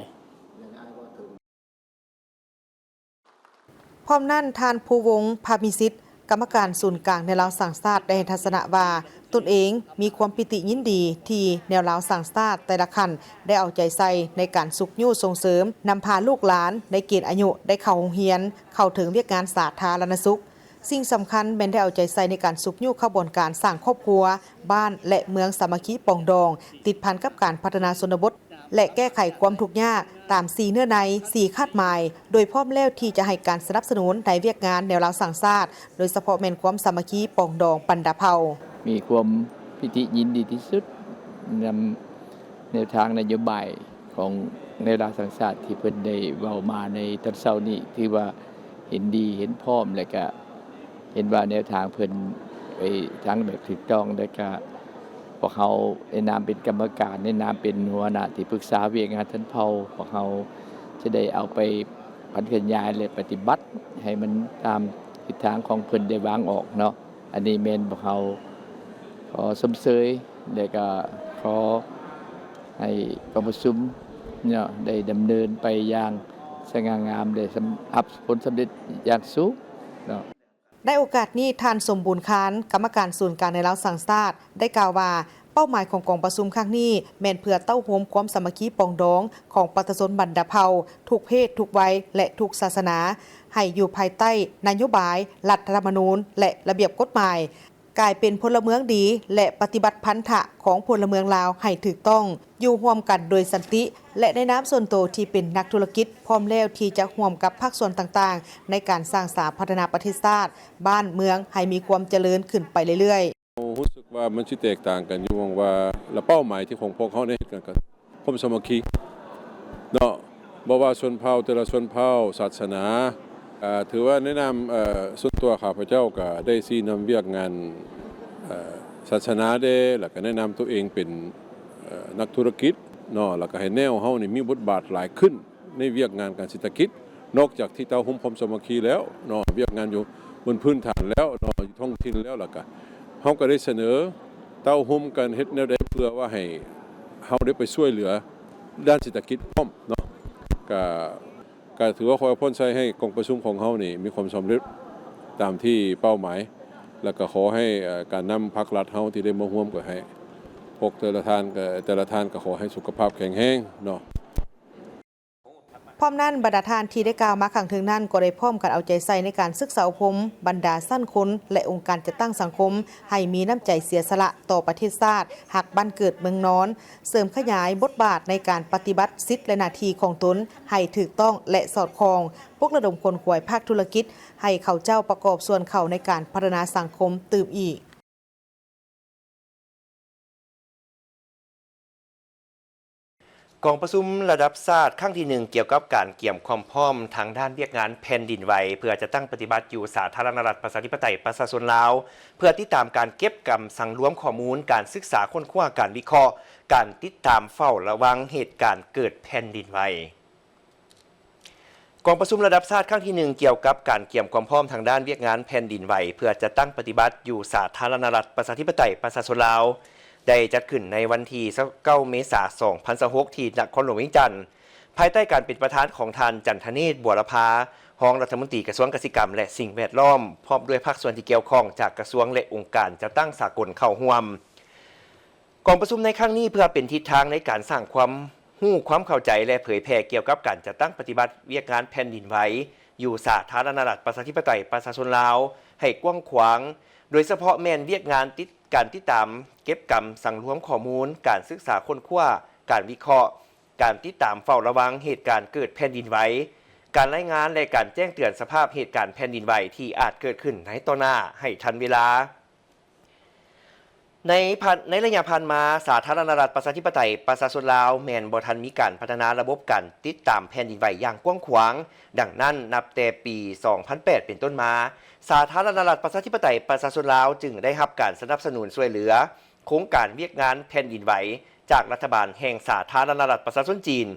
ພ້ອມນັ້ນ, ທ່ານ ພູວົງ ພາມີສິດ ກຳມະການສູນກາງແນວລາວສ້າງຊາດ ໄດ້ໃຫ້ທັດສະນະວ່າ ຕົນເອງມີຄວາມປີຕິຍິນດີທີ່ແນວລາວສ້າງຊາດແຕ່ລະຂັ້ນ ໄດ້ເອົາໃຈໃສ່ໃນການຊຸກຍູ້ສົ່ງເສີມ, ນຳພາລູກຫຼານໃນເກນອາຍຸໄດ້ເຂົ້າໂຮງຮຽນ, ເຂົ້າເຖິງວຽກງານສາທາລະນະສຸກ. ສິ່ງສຳຄັນແມ່ນໄດ້ເອົາໃຈໃສ່ໃນການຊຸກຍູ້ຂະບວນການສ້າງຄອບຄົວ, ບ້ານ ແລະ ເມືອງສາມັກຄີປອງດອງ, ຕິດພັນກັບການພັດທະນາຊົນນະບົດ ແລະ ແກ້ໄຂຄວາມທຸກຍາກຕາມສີ່ເນື້ອໃນ, ສີ່ຄາດໝາຍ, ໂດຍພ້ອມແລ້ວທີ່ຈະໃຫ້ການສະໜັບສະໜູນໃນວຽກງານແນວລາວສ້າງຊາດ, ໂດຍສະເພາະແມ່ນຄວາມສາມັກຄີປອງດອງບັນດາເຜົ່າ. ມີຄວາມປີຕິຍິນດີທີ່ສຸດນຳແນວທາງນະໂຍບາຍຂອງແນວລາວສ້າງຊາດທີ່ເພິ່ນໄດ້ເວົ້າມາໃນຕອນເຊົ້ານີ້ ຖືວ່າເຫັນດີເຫັນພ້ອມ ແລະ ກະ ເຫັນວ່າແນວທາງເພິ່ນໄປທາງແບບຖືກຕ້ອງ ແລະກະພວກເຮົາໃນນາມເປັນກຳມະການ, ໃນນາມເປັນຫົວໜ້າທີ່ປຶກສາວຽກງານຊົນເຜົ່າ, ພວກເຮົາຈະໄດ້ເອົາໄປຜັນຂະຫຍາຍ ແລະ ປະຕິບັດໃຫ້ມັນຕາມທິດທາງຂອງເພິ່ນໄດ້ວາງອອກເນາະ. ອັນນີ້ແມ່ນພວກເຮົາຂໍຊົມເຊີຍ ແລະກະຂໍໃຫ້ກອງປະຊຸມເນາະ ໄດ້ດຳເນີນໄປຢ່າງສະຫງ່າງາມ ໄດ້ສຳ ຮັບຜົນສຳເລັດຢ່າງສູງເນາະ. ໃນໂອກາດນີ້, ທ່ານ ສົມບູນ ຄານ ກຳມະການສູນກາງແນວລາວສ້າງຊາດ ໄດ້ກ່າວວ່າ ເປົ້າໝາຍຂອງກອງປະຊຸມຄັ້ງນີ້ ແມ່ນເພື່ອເຕົ້າໂຮມຄວາມສາມັກຄີປອງດອງຂອງປະຊາຊົນບັນດາເຜົ່າ ທຸກເພດ, ທຸກໄວ ແລະ ທຸກສາສະໜາ ໃຫ້ຢູ່ພາຍໃຕ້ນະໂຍບາຍ, ລັດຖະທຳມະນູນ ແລະ ລະບຽບກົດໝາຍ, ກາຍເປັນພົນລະເມືອງດີ ແລະ ປະຕິບັດພັນທະຂອງພົນລະເມືອງລາວໃຫ້ຖືກຕ້ອງ, ຢູ່ຮ່ວມກັນໂດຍສັນຕິ ແລະ ໃນນາມສ່ວນໂຕທີ່ເປັນນັກທຸລະກິດ ພ້ອມແລ້ວທີ່ຈະຮ່ວມກັບພາກສ່ວນຕ່າງໆ ໃນການສ້າງສາພັດທະນາປະເທດຊາດ, ບ້ານເມືອງໃຫ້ມີຄວາມຈະເລີນຂຶ້ນໄປເລື້ອຍໆ. ເຮົາຮູ້ສຶກວ່າມັນຊິແຕກຕ່າງກັນຢູ່ໝ່ອງວ່າ ລະເປົ້າໝາຍທີ່ຂອງພວກເຮົາໄດ້ເຮັດກັນກໍ ຄວາມສາມັກຄີເນາະ ບໍ່ວ່າຊົນເຜົ່າແຕ່ລະຊົນເຜົ່າ, ສາສະໜາ, ອາ ຖືວ່າໃນນາມ ເອີ ສ່ວນຕົວຂ້າພະເຈົ້າກະໄດ້ຊີ້ນຳວຽກງານ ເອີ ສາສະໜາແດ່ ແລ້ວກະແນະນຳຕົວເອງເປັນ ເອີ ນັກທຸລະກິດເນາະ ແລ້ວກະໃຫ້ແນວເຮົານີ້ມີບົດບາດຫຼາຍຂຶ້ນໃນວຽກງານການເສດຖະກິດ ນອກຈາກທີ່ເຕົ້າໂຮມຄວາມສາມັກຄີແລ້ວເນາະ ວຽກງານຢູ່ບົນພື້ນຖານແລ້ວເນາະ ຢູ່ທ້ອງຖິ່ນແລ້ວ ແລ້ວກະເຮົາກະໄດ້ສະເໜີເຕົ້າໂຮມກັນເຮັດແນວໃດເພື່ອວ່າໃຫ້ເຮົາໄດ້ໄປຊ່ວຍເຫຼືອດ້ານເສດຖະກິດພ້ອມເນາະ ກະ ກະຖືວ່າຂໍອວຍພອນໃສ່ໃຫ້ກອງປະຊຸມຂອງເຮົານີ້ມີຄວາມສຳເລັດຕາມທີ່ເປົ້າໝາຍ ແລ້ວກະຂໍໃຫ້ ເອີ ການນຳພັກລັດເຮົາທີ່ໄດ້ມາຮ່ວມ ກະໃຫ້ພວກແຕ່ລະທ່ານ ກະ ແຕ່ລະທ່ານກະຂໍໃຫ້ສຸຂະພາບແຂງແຮງເນາະ. ພ້ອມນັ້ນ, ບັນດາທ່ານທີ່ໄດ້ກ່າວມາຂ້າງເທິງນັ້ນ ກໍໄດ້ພ້ອມກັນເອົາໃຈໃສ່ໃນການສຶກສາອົບຮົມບັນດາຊັ້ນຄົນ ແລະ ອົງການຈັດຕັ້ງສັງຄົມ ໃຫ້ມີນ້ຳໃຈເສຍສະຫຼະຕໍ່ປະເທດຊາດ, ຮັກບ້ານເກີດເມືອງນອນ, ເສີມຂະຫຍາຍບົດບາດໃນການປະຕິບັດສິດ ແລະ ໜ້າທີ່ຂອງຕົນໃຫ້ຖືກຕ້ອງ ແລະ ສອດຄ່ອງ, ປຸກລະດົມຂົນຂວາຍພາກທຸລະກິດໃຫ້ເຂົາເຈົ້າປະກອບສ່ວນເຂົ້າໃນການພັດທະນາສັງຄົມຕື່ມອີກ. ກອງປະຊຸມລະດັບຊາດຄັ້ງທີໜຶ່ງ ກ່ຽວກັບການກຽມຄວາມພ້ອມທາງດ້ານວຽກງານແຜ່ນດິນໄຫວ ເພື່ອຈັດຕັ້ງປະຕິບັດຢູ່ສາທາລະນະລັດ ປະຊາທິປະໄຕ ປະຊາຊົນລາວ ເພື່ອຕິດຕາມການເກັບກຳສັງລວມຂໍ້ມູນ, ການສຶກສາຄົ້ນຄວ້າ, ການວິເຄາະ, ການຕິດຕາມເຝົ້າລະວັງເຫດການເກີດແຜ່ນດິນໄຫວ. ກອງປະຊຸມລະດັບຊາດຄັ້ງທີໜຶ່ງ ກ່ຽວກັບການກຽມຄວາມພ້ອມທາງດ້ານວຽກງານແຜ່ນດິນໄຫວ ເພື່ອຈັດຕັ້ງປະຕິບັດຢູ່ສາທາລະນະລັດ ປະຊາທິປະໄຕ ປະຊາຊົນລາວ ໄດ້ຈັດຂຶ້ນໃນວັນທີຊາວເກົ້າ ເມສາ ສອງພັນຊາວຫົກ ທີ່ນະຄອນຫຼວງວຽງຈັນ ພາຍໃຕ້ການເປັນປະທານຂອງທ່ານ ຈັນທະເນດ ບົວລະພາ ຮອງລັດຖະມົນຕີກະຊວງກະສິກຳ ແລະ ສິ່ງແວດລ້ອມ ພ້ອມດ້ວຍພາກສ່ວນທີ່ກ່ຽວຂ້ອງຈາກກະຊວງ ແລະ ອົງການຈັດຕັ້ງສາກົນເຂົ້າຮ່ວມ. ກອງປະຊຸມໃນຄັ້ງນີ້ເພື່ອເປັນທິດທາງໃນການສ້າງຄວາມຮູ້ຄວາມເຂົ້າໃຈ ແລະ ເຜີຍແຜ່ກ່ຽວກັບການຈັດຕັ້ງປະຕິບັດວຽກງານແຜ່ນດິນໄຫວຢູ່ສາທາລະນະລັດ ປະຊາທິປະໄຕ ປະຊາຊົນລາວ ໃຫ້ກວ້າງຂວາງ, ໂດຍສະເພາະແມ່ນວຽກງານຕິດ ການຕິດຕາມ, ເກັບກຳ, ສັງລວມຂໍ້ມູນ, ການສຶກສາຄົ້ນຄວ້າ, ການວິເຄາະ, ການຕິດຕາມເຝົ້າລະວັງເຫດການເກີດແຜ່ນດິນໄຫວ, ການລາຍງານ ແລະ ການແຈ້ງເຕືອນສະພາບເຫດການແຜ່ນດິນໄຫວທີ່ອາດເກີດຂຶ້ນໃນຕໍ່ໜ້າໃຫ້ທັນເວລາ. ໃນຜ່ານ ໃນໄລຍະຜ່ານມາ, ສາທາລະນະລັດ ປະຊາທິປະໄຕ ປະຊາຊົນລາວ ແມ່ນບໍ່ທັນມີການພັດທະນາລະບົບການຕິດຕາມແຜ່ນດິນໄຫວຢ່າງກວ້າງຂວາງ. ດັ່ງນັ້ນ, ນັບແຕ່ປີສອງພັນແປດເປັນຕົ້ນມາ, ສາທາລະນະລັດ ປະຊາທິປະໄຕ ປະຊາຊົນລາວ ຈຶ່ງໄດ້ຮັບການສະໜັບສະໜູນຊ່ວຍເຫຼືອໂຄງການວຽກງານແຜ່ນດິນໄຫວຈາກລັດຖະບານແຫ່ງສາທາລະນະລັດ ປະຊາຊົນຈີນ,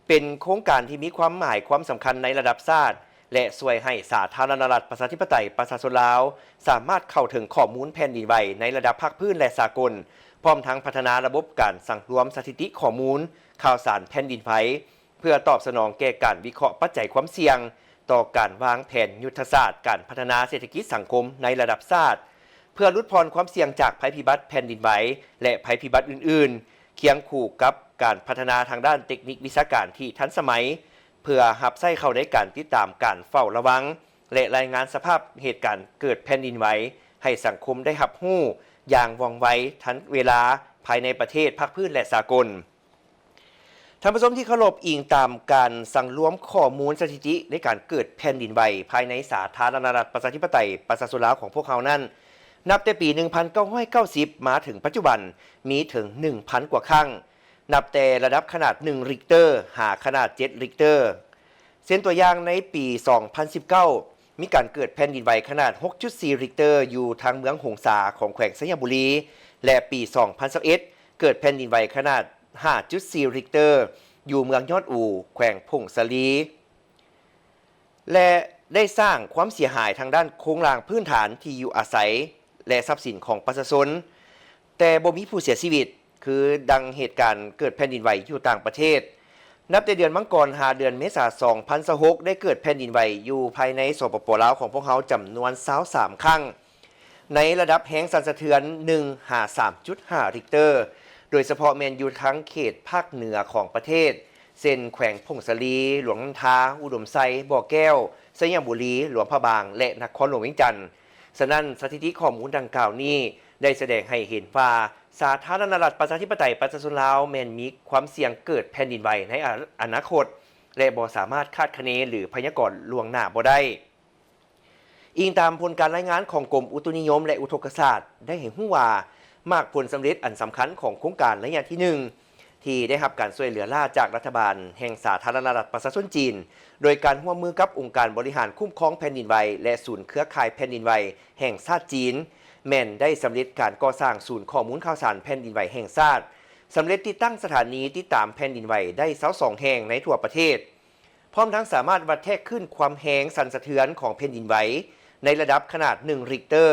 ເປັນໂຄງການທີ່ມີຄວາມໝາຍຄວາມສຳຄັນໃນລະດັບຊາດ ແລະ ຊ່ວຍໃຫ້ສາທາລະນະລັດ ປະຊາທິປະໄຕ ປະຊາຊົນລາວ ສາມາດເຂົ້າເຖິງຂໍ້ມູນແຜ່ນດິນໄຫວໃນລະດັບພາກພື້ນ ແລະ ສາກົນ, ພ້ອມທັງພັດທະນາລະບົບການສັງລວມສະຖິຕິຂໍ້ມູນຂ່າວສານແຜ່ນດິນໄຫວ ເພື່ອຕອບສະໜອງແກ່ການວິເຄາະປັດໄຈຄວາມສ່ຽງຕໍ່ການວາງແຜນຍຸດທະສາດການພັດທະນາເສດຖະກິດສັງຄົມໃນລະດັບຊາດ, ເພື່ອຫຼຸດຜ່ອນຄວາມສ່ຽງຈາກໄພພິບັດແຜ່ນດິນໄຫວ ແລະ ໄພພິບັດອື່ນໆ, ຄຽງຄູ່ກັບການພັດທະນາທາງດ້ານເຕັກນິກວິຊາການທີ່ທັນສະໄໝ, ເພື່ອຮັບໃຊ້ເຂົ້າໃນການຕິດຕາມການເຝົ້າລະວັງ ແລະ ລາຍງານສະພາບເຫດການເກີດແຜ່ນດິນໄຫວໃຫ້ສັງຄົມໄດ້ຮັບຮູ້ຢ່າງວ່ອງໄວ, ທັນເວລາ, ພາຍໃນປະເທດ, ພາກພື້ນ ແລະ ສາກົນ. ທ່ານຜູ້ຊົມທີ່ເຄົາລົບ, ອີງຕາມການສັງລວມຂໍ້ມູນສະຖິຕິໃນການເກີດແຜ່ນດິນໄຫວພາຍໃນສາທາລະນະລັດ ປະຊາທິປະໄຕ ປະຊາຊົນລາວຂອງພວກເຮົານັ້ນ, ນັບແຕ່ປີໜຶ່ງພັນເກົ້າຮ້ອຍເກົ້າສິບມາເຖິງປັດຈຸບັນ, ມີເຖິງໜຶ່ງພັນກວ່າຄັ້ງ. ນັບແຕ່ລະດັບຂະໜາດໜຶ່ງລິກເຕີ ຫາຂະໜາດເຈັດລິກເຕີ. ເຊັ່ນຕົວຢ່າງ, ໃນປີສອງພັນສິບເກົ້າ ມີການເກີດແຜ່ນດິນໄຫວຂະໜາດຫົກຈຸດສີ່ລິກເຕີ ຢູ່ທາງເມືອງຫົງສາຂອງແຂວງໄຊຍະບູລີ ແລະ ປີສອງພັນຊາວເອັດ ເກີດແຜ່ນດິນໄຫວຂະໜາດຫ້າຈຸດສີ່ລິກເຕີ ຢູ່ເມືອງຍອດອູ ແຂວງຜົ້ງສາລີ ແລະ ໄດ້ສ້າງຄວາມເສຍຫາຍທາງດ້ານໂຄງລ່າງພື້ນຖານທີ່ຢູ່ອາໄສ ແລະ ຊັບສິນຂອງປະຊາຊົນ, ແຕ່ບໍ່ມີຜູ້ເສຍຊີວິດ ຄືດັ່ງເຫດການເກີດແຜ່ນດິນໄຫວຢູ່ຕ່າງປະເທດ. ນັບແຕ່ເດືອນມັງກອນ ຫາເດືອນເມສາ ສອງພັນຊາວຫົກ ໄດ້ເກີດແຜ່ນດິນໄຫວຢູ່ພາຍໃນ ສປປ ລາວ ຂອງພວກເຮົາ ຈຳນວນຊາວສາມຄັ້ງ ໃນລະດັບແຮງສັ່ນສະເທືອນໜຶ່ງຫາສາມຈຸດຫ້າລິກເຕີ, ໂດຍສະເພາະແມ່ນຢູ່ທາງເຂດພາກເໜືອຂອງປະເທດ ເຊັ່ນ ແຂວງຜົ້ງສາລີ, ຫຼວງນ້ຳທາ, ອຸດົມໄຊ, ບໍ່ແກ້ວ, ໄຊຍະບູລີ, ຫຼວງພະບາງ ແລະ ນະຄອນຫຼວງວຽງຈັນ. ສະນັ້ນ, ສະຖິຕິຂໍ້ມູນດັ່ງກ່າວນີ້ໄດ້ສະແດງໃຫ້ເຫັນວ່າ ສາທາລະນະລັດ ປະຊາທິປະໄຕ ປະຊາຊົນລາວ ແມ່ນມີຄວາມສ່ຽງເກີດແຜ່ນດິນໄຫວໃນອະ ອະນາຄົດ ແລະ ບໍ່ສາມາດຄາດຄະເນ ຫຼື ພະຍາກອນລ່ວງໜ້າບໍ່ໄດ້. ອີງຕາມຜົນການລາຍງານຂອງກົມອຸຕຸນິຍົມ ແລະ ອຸທົກກະສາດ ໄດ້ໃຫ້ຮູ້ວ່າ ໝາກຜົນສຳເລັດອັນສຳຄັນຂອງໂຄງການໄລຍະທີໜຶ່ງ ທີ່ໄດ້ຮັບການຊ່ວຍເຫຼືອລ້າຈາກລັດຖະບານແຫ່ງສາທາລະນະລັດປະຊາຊົນຈີນ ໂດຍການຮ່ວມມືກັບອົງການບໍລິຫານຄຸ້ມຄອງແຜ່ນດິນໄຫວ ແລະ ສູນເຄືອຂ່າຍແຜ່ນດິນໄຫວແຫ່ງຊາດຈີນ ແມ່ນໄດ້ສຳເລັດການກໍ່ສ້າງສູນຂໍ້ມູນຂ່າວສານແຜ່ນດິນໄຫວແຫ່ງຊາດ, ສຳເລັດຕິດຕັ້ງສະຖານີຕິດຕາມແຜ່ນດິນໄຫວໄດ້ຊາວສອງແຫ່ງໃນທົ່ວປະເທດ, ພ້ອມທັງສາມາດວັດແທກຄື້ນຄວາມແຮງສັ່ນສະເທືອນຂອງແຜ່ນດິນໄຫວໃນລະດັບຂະໜາດໜຶ່ງລິກເຕີ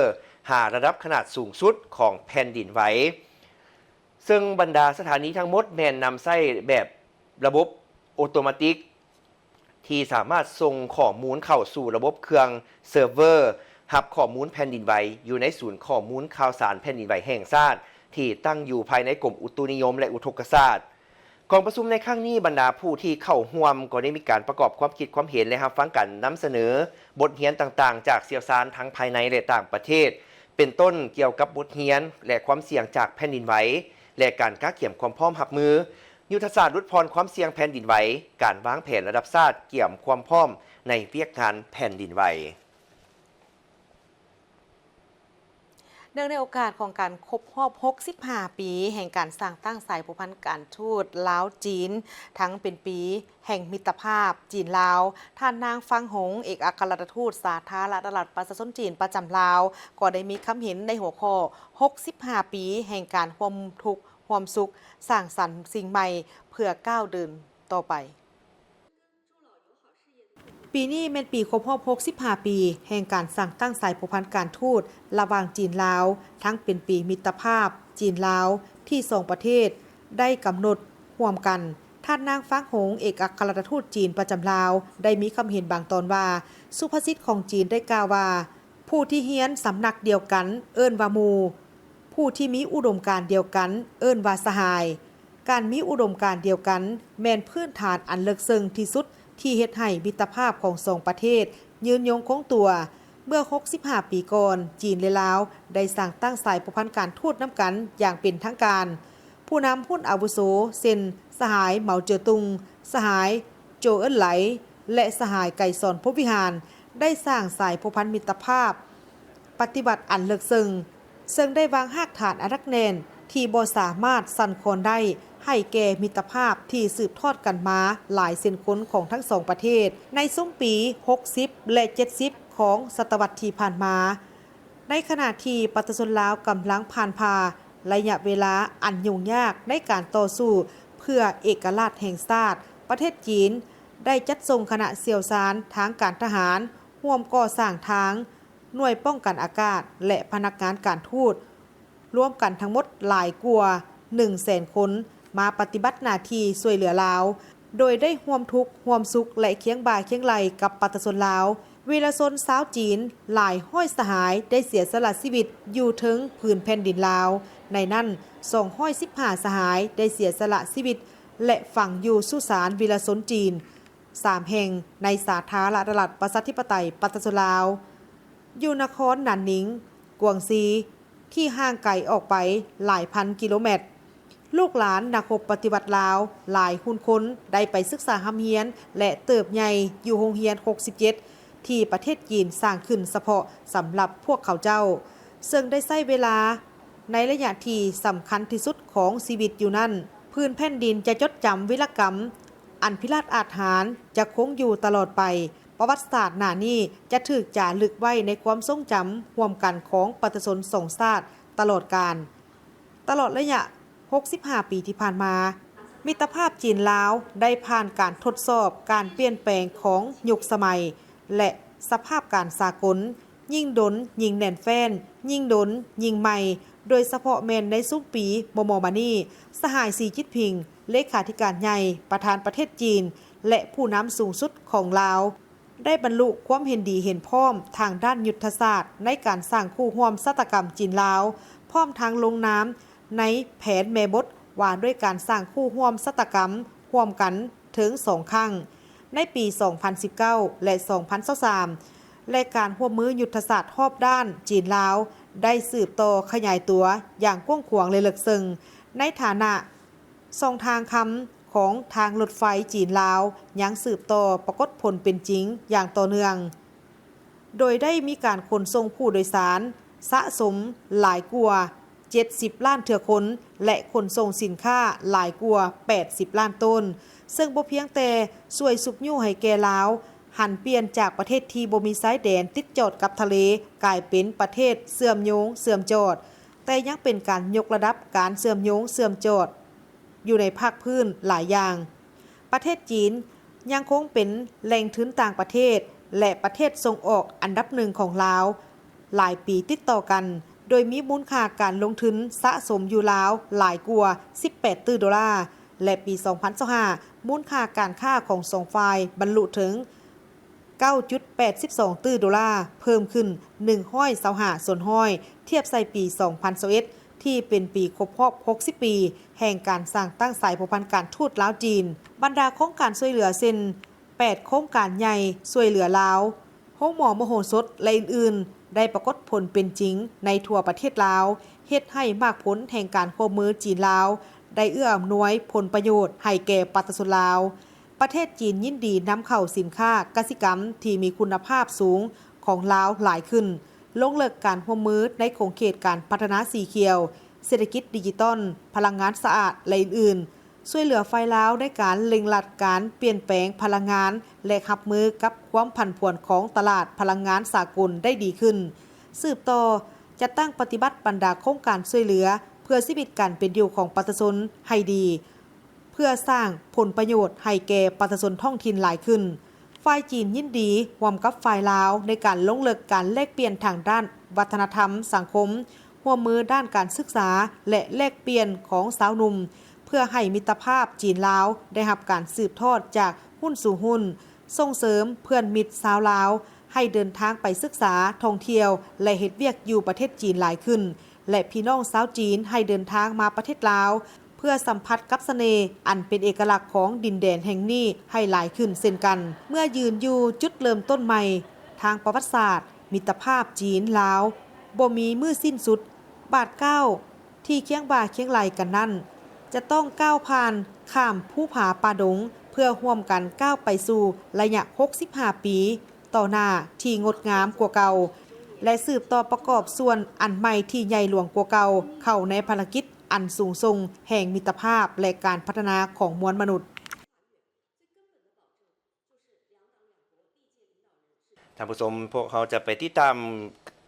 ຫາລະດັບຂະໜາດສູງສຸດຂອງແຜ່ນດິນໄຫວ. ເຊິ່ງບັນດາສະຖານີທັງໝົດແມ່ນນຳໃຊ້ແບບລະບົບໂອໂຕມາຕິກ ທີ່ສາມາດສົ່ງຂໍ້ມູນເຂົ້າສູ່ລະບົບເຄື່ອງເຊີບເວີ ຮັບຂໍ້ມູນແຜ່ນດິນໄຫວຢູ່ໃນສູນຂໍ້ມູນຂ່າວສານແຜ່ນດິນໄຫວແຫ່ງຊາດ ທີ່ຕັ້ງຢູ່ພາຍໃນກົມອຸຕຸນິຍົມ ແລະ ອຸທົກກະສາດ. ກອງປະຊຸມໃນຄັ້ງນີ້, ບັນດາຜູ້ທີ່ເຂົ້າຮ່ວມກໍໄດ້ມີການປະກອບຄວາມຄິດຄວາມເຫັນ ແລະ ຮັບຟັງການນຳສະເໜີບົດຮຽນຕ່າງໆ ຈາກຊ່ຽວຊານທັງພາຍໃນ ແລະ ຕ່າງປະເທດ, ເປັນຕົ້ນກ່ຽວກັບບົດຮຽນ ແລະ ຄວາມສ່ຽງຈາກແຜ່ນດິນໄຫວ ແລະ ການກະກຽມຄວາມພ້ອມຮັບມື, ຍຸດທະສາດຫຼຸດຜ່ອນຄວາມສ່ຽງແຜ່ນດິນໄຫວ, ການວາງແຜນລະດັບຊາດ, ກຽມຄວາມພ້ອມໃນວຽກງານແຜ່ນດິນໄຫວ. ເນື່ອງໃນໂອກາດຂອງການຄົບຮອບຫົກສິບຫ້າປີ ແຫ່ງການສ້າງຕັ້ງສາຍພົວພັນການທູດລາວ-ຈີນ ທັງເປັນປີແຫ່ງມິດຕະພາບຈີນ-ລາວ, ທ່ານນາງ ຟັງຫົງ ເອກອັກຄະລັດຖະທູດສາທາລະນະລັດປະຊາຊົນຈີນປະຈຳລາວ ກໍໄດ້ມີຄຳເຫັນໃນຫົວຂໍ້ ຫົກສິບຫ້າປີແຫ່ງການຮ່ວມທຸກ ຮ່ວມສຸກ, ສ້າງສັນສິ່ງໃໝ່ເພື່ອກ້າວເດີນຕໍ່ໄປ. ປີນີ້ແມ່ນປີຄົບຮອບຫົກສິບຫ້າປີ ແຫ່ງການສ້າງຕັ້ງສາຍພົວພັນການທູດລະຫວ່າງຈີນ-ລາວ, ທັງເປັນປີມິດຕະພາບຈີນ-ລາວ ທີ່ສອງປະເທດໄດ້ກຳນົດຮ່ວມກັນ. ທ່ານນາງ ຟາງ ຫົງ ເອກອັກຄະລັດຖະທູດຈີນປະຈຳລາວ ໄດ້ມີຄຳເຫັນບາງຕອນວ່າ, ສຸພາສິດຂອງຈີນໄດ້ກ່າວວ່າ, ຜູ້ທີ່ຮຽນສຳນັກດຽວກັນເອີ້ນວ່າໝູ່, ຜູ້ທີ່ມີອຸດົມການດຽວກັນເອີ້ນວ່າສະຫາຍ. ການມີອຸດົມການດຽວກັນແມ່ນພື້ນຖານອັນເລິກເຊິ່ງທີ່ສຸດທີ່ເຮັດໃຫ້ມິດຕະພາບຂອງສອງປະເທດຍືນຍົງຄົງຕົວ. ເມື່ອຫົກສິບຫ້າປີກ່ອນ, ຈີນ ແລະ ລາວ ໄດ້ສ້າງຕັ້ງສາຍພົວພັນການທູດນຳກັນຢ່າງເປັນທາງການ. ຜູ້ນຳຮຸ່ນອາວຸໂສ ເຊັ່ນ ສະຫາຍ ເໝົາ ເຈີຕຸງ, ສະຫາຍ ໂຈ ເອິນໄຫຼ ແລະ ສະຫາຍ ໄກສອນ ພົມວິຫານ ໄດ້ສ້າງສາຍພົວພັນມິດຕະພາບປະຕິວັດອັນເລິກເຊິ່ງ, ເຊິ່ງໄດ້ວາງຮາກຖານອັນໜັກແໜ້ນທີ່ບໍ່ສາມາດສັ່ນຄອນໄດ້ ໃຫ້ແກ່ມິດຕະພາບທີ່ສືບທອດກັນມາຫຼາຍເຊັ່ນຄົນຂອງທັງສອງປະເທດ. ໃນຊຸມປີຫົກສິບ ແລະ ເຈັດສິບຂອງສະຕະວັດທີ່ຜ່ານມາ, ໃນຂະນະທີ່ປະຊາຊົນລາວກຳລັງຜ່ານຜ່າໄລຍະເວລາອັນຫຍຸ້ງຍາກໃນການຕໍ່ສູ້ເພື່ອເອກະລາດແຫ່ງຊາດ, ປະເທດຈີນໄດ້ຈັດສົ່ງຄະນະຊ່ຽວຊານທາງການທະຫານ, ຮ່ວມກໍ່ສ້າງທາງ, ໜ່ວຍປ້ອງກັນອາກາດ ແລະ ພະນັກງານການທູດ ລວມກັນທັງໝົດຫຼາຍກວ່າໜຶ່ງແສນຄົນ ມາປະຕິບັດໜ້າທີ່ຊ່ວຍເຫຼືອລາວ, ໂດຍໄດ້ຮ່ວມທຸກຮ່ວມສຸກ ແລະ ຄຽງບ່າຄຽງໄຫຼ່ກັບປະຊາຊົນລາວ. ວິລະຊົນຊາວຈີນຫຼາຍຮ້ອຍສະຫາຍໄດ້ເສຍສະຫຼະຊີວິດຢູ່ເທິງພື້ນແຜ່ນດິນລາວ, ໃນນັ້ນ ສອງຮ້ອຍສິບຫ້າສະຫາຍໄດ້ເສຍສະຫຼະຊີວິດ ແລະ ຝັງຢູ່ສຸສານວິລະຊົນຈີນສາມແຫ່ງໃນສາທາລະນະລັດປະຊາທິປະໄຕປະຊາຊົນລາວ ຢູ່ນະຄອນໜານນິງ, ກວາງຊີ ທີ່ຫ່າງໄກອອກໄປຫຼາຍພັນກິໂລແມັດ. ລູກຫຼານນັກຮົບປະຕິວັດລາວຫຼາຍຮຸ່ນຄົນໄດ້ໄປສຶກສາຮ່ຳຮຽນ ແລະ ເຕີບໃຫຍ່ຢູ່ໂຮງຮຽນຫົກສິບເຈັດ ທີ່ປະເທດຈີນສ້າງຂຶ້ນສະເພາະສຳລັບພວກເຂົາເຈົ້າ, ເຊິ່ງໄດ້ໃຊ້ເວລາໃນໄລຍະທີ່ສຳຄັນທີ່ສຸດຂອງຊີວິດຢູ່ນັ້ນ. ພື້ນແຜ່ນດິນຈະຈົດຈຳວິລະກຳອັນພິລາດອາດຫານ ຈະຄົງຢູ່ຕະຫຼອດໄປ. ປະຫວັດສາດໜ້ານີ້ຈະຖືກຈາລຶກໄວ້ໃນຄວາມຊົງຈຳຮ່ວມກັນຂອງປະຊາຊົນສອງຊາດຕະຫຼອດການ. ຕະຫຼອດໄລຍະຫົກສິບຫ້າປີທີ່ຜ່ານມາ, ມິດຕະພາບຈີນ-ລາວໄດ້ຜ່ານການທົດສອບການປ່ຽນແປງຂອງຍຸກສະໄໝ ແລະ ສະພາບການສາກົນ, ຍິ່ງດົນຍິ່ງແໜ້ນແຟ້ນ, ຍິ່ງດົນຍິ່ງໃໝ່, ໂດຍສະເພາະແມ່ນໃນຊຸມປີມໍ່ໆມານີ້, ສະຫາຍ ສີ ຈິ້ນຜິງ ເລຂາທິການໃຫຍ່ ປະທານປະເທດຈີນ ແລະ ຜູ້ນຳສູງສຸດຂອງລາວ ໄດ້ບັນລຸຄວາມເຫັນດີເຫັນພ້ອມທາງດ້ານຍຸດທະສາດໃນການສ້າງຄູ່ຮ່ວມຊະຕາກຳຈີນ-ລາວ, ພ້ອມທັງລົງນາມໃນແຜນແມ່ບົດວ່າດ້ວຍການສ້າງຄູ່ຮ່ວມຊະຕາກຳຮ່ວມກັນເຖິງສອງຄັ້ງ, ໃນປີສອງພັນສິບເກົ້າ ແລະ ສອງພັນຊາວສາມ ແລະ ການຮ່ວມມືຍຸດທະສາດຮອບດ້ານຈີນ-ລາວ ໄດ້ສືບຕໍ່ຂະຫຍາຍຕົວຢ່າງກວ້າງຂວາງ ແລະ ເລິກເຊິ່ງ ໃນຖານະ ຊ່ອງທາງຄຳຂອງທາງລົດໄຟຈີນ-ລາວ ຍັງສືບຕໍ່ປາກົດຜົນເປັນຈິງຢ່າງຕໍ່ເນື່ອງ, ໂດຍໄດ້ມີການຂົນສົ່ງຜູ້ໂດຍສານສະສົມຫຼາຍກວ່າເຈັດສິບລ້ານເທື່ອຄົນ ແລະ ຂົນສົ່ງສິນຄ້າຫຼາຍກວ່າແປດສິບລ້ານໂຕນ, ເຊິ່ງບໍ່ພຽງແຕ່ຊ່ວຍຊຸກຍູ້ໃຫ້ແກ່ລາວຫັນປ່ຽນຈາກປະເທດທີ່ບໍ່ມີຊາຍແດນຕິດຈອດກັບທະເລ ກາຍເປັນປະເທດເຊື່ອມໂຍງເຊື່ອມຈອດ, ແຕ່ຍັງເປັນການຍົກລະດັບການເຊື່ອມໂຍງເຊື່ອມຈອດ ຢູ່ໃນພາກພື້ນຫຼາຍຢ່າງ. ປະເທດຈີນຍັງຄົງເປັນແຫຼ່ງທຶນຕ່າງປະເທດ ແລະ ປະເທດສົ່ງອອກອັນດັບໜຶ່ງຂອງລາວຫຼາຍປີຕິດຕໍ່ກັນ, ໂດຍມີມູນຄ່າການລົງທຶນສະສົມຢູ່ລາວຫຼາຍກວ່າສິບແປດຕື້ໂດລາ, ແລະ ປີສອງພັນຊາວຫ້າ ມູນຄ່າການຄ້າຂອງສອງຝ່າຍບັນລຸເຖິງ ເກົ້າຈຸດແປດສິບສອງຕື້ໂດລາ, ເພີ່ມຂຶ້ນໜຶ່ງຮ້ອຍຊາວຫ້າສ່ວນຮ້ອຍ ທຽບໃສ່ປີສອງພັນຊາວເອັດ ທີ່ເປັນປີຄົບຮອບຫົກສິບປີແຫ່ງການສ້າງຕັ້ງສາຍພົວພັນການທູດລາວ-ຈີນ. ບັນດາໂຄງການຊ່ວຍເຫຼືອເຊັ່ນ ແປດໂຄງການໃຫຍ່ຊ່ວຍເຫຼືອລາວ, ໂຮງໝໍມະໂຫສົດ ແລະ ອື່ນໆ ໄດ້ປາກົດຜົນເປັນຈິງໃນທົ່ວປະເທດລາວ, ເຮັດໃຫ້ໝາກຜົນແຫ່ງການຮ່ວມມືຈີນ-ລາວ ໄດ້ເອື້ອອຳນວຍຜົນປະໂຫຍດໃຫ້ແກ່ປະຊາຊົນລາວ. ປະເທດຈີນຍິນດີນຳເຂົ້າສິນຄ້າກະສິກຳທີ່ມີຄຸນນະພາບສູງຂອງລາວຫຼາຍຂຶ້ນ, ລົງເລິກການຮ່ວມມືໃນຂົງເຂດການພັດທະນາສີຂຽວ, ເສດຖະກິດດິຈິຕອນ, ພະລັງງານສະອາດ ແລະ ອື່ນໆ, ຊ່ວຍເຫຼືອຝ່າຍລາວໃນການເລັ່ງລັດການປ່ຽນແປງພະລັງງານ ແລະ ຮັບມືກັບຄວາມຜັນຜວນຂອງຕະຫຼາດພະລັງງານສາກົນໄດ້ດີຂຶ້ນ. ສືບຕໍ່ຈັດຕັ້ງປະຕິບັດບັນດາໂຄງການຊ່ວຍເຫຼືອ ເພື່ອຊີວິດການເປັນຢູ່ຂອງປະຊາຊົນໃຫ້ດີ ເພື່ອສ້າງຜົນປະໂຫຍດໃຫ້ແກ່ປະຊາຊົນທ້ອງຖິ່ນຫຼາຍຂຶ້ນ. ຝ່າຍຈີນຍິນດີຮ່ວມກັບຝ່າຍລາວໃນການລົງເລິກການແລກປ່ຽນທາງດ້ານວັດທະນະທຳ, ສັງຄົມ, ຮ່ວມມືດ້ານການສຶກສາ ແລະ ແລກປ່ຽນຂອງຊາວໜຸ່ມ ເພື່ອໃຫ້ມິດຕະພາບຈີນ-ລາວໄດ້ຮັບການສືບທອດຈາກຮຸ່ນສູ່ຮຸ່ນ, ສົ່ງເສີມເພື່ອນມິດຊາວລາວໃຫ້ເດີນທາງໄປສຶກສາ, ທ່ອງທ່ຽວ ແລະ ເຮັດວຽກຢູ່ປະເທດຈີນຫຼາຍຂຶ້ນ ແລະ ພີ່ນ້ອງຊາວຈີນໃຫ້ເດີນທາງມາປະເທດລາວ ເພື່ອສຳຜັດກັບສະເໜ່ອັນເປັນເອກະລັກຂອງດິນແດນແຫ່ງນີ້ໃຫ້ຫຼາຍຂຶ້ນເຊັ່ນກັນ. ເມື່ອຢືນຢູ່ຈຸດເລີ່ມຕົ້ນໃໝ່ທາງປະຫວັດສາດ, ມິດຕະພາບຈີນ-ລາວບໍ່ມີມື້ສິ້ນສຸດ. ບາດກ້າວທີ່ຄຽງບ່າຄຽງໄຫຼ່ກັນນັ້ນ ຈະຕ້ອງກ້າວຜ່ານຂ້າມພູຜາປ່າດົງ ເພື່ອຮ່ວມກັນກ້າວໄປສູ່ໄລຍະຫົກສິບຫ້າປີຕໍ່ໜ້າທີ່ງົດງາມກວ່າເກົ່າ ແລະ ສືບຕໍ່ປະກອບສ່ວນອັນໃໝ່ທີ່ໃຫຍ່ຫຼວງກວ່າເກົ່າເຂົ້າໃນພາລະກິດອັນສູງສົ່ງແຫ່ງມິດຕະພາບ ແລະ ການພັດທະນາຂອງມວນມະນຸດ. ທ່ານຜູ້ຊົມ, ພວກເຮົາຈະໄປຕິດຕາມ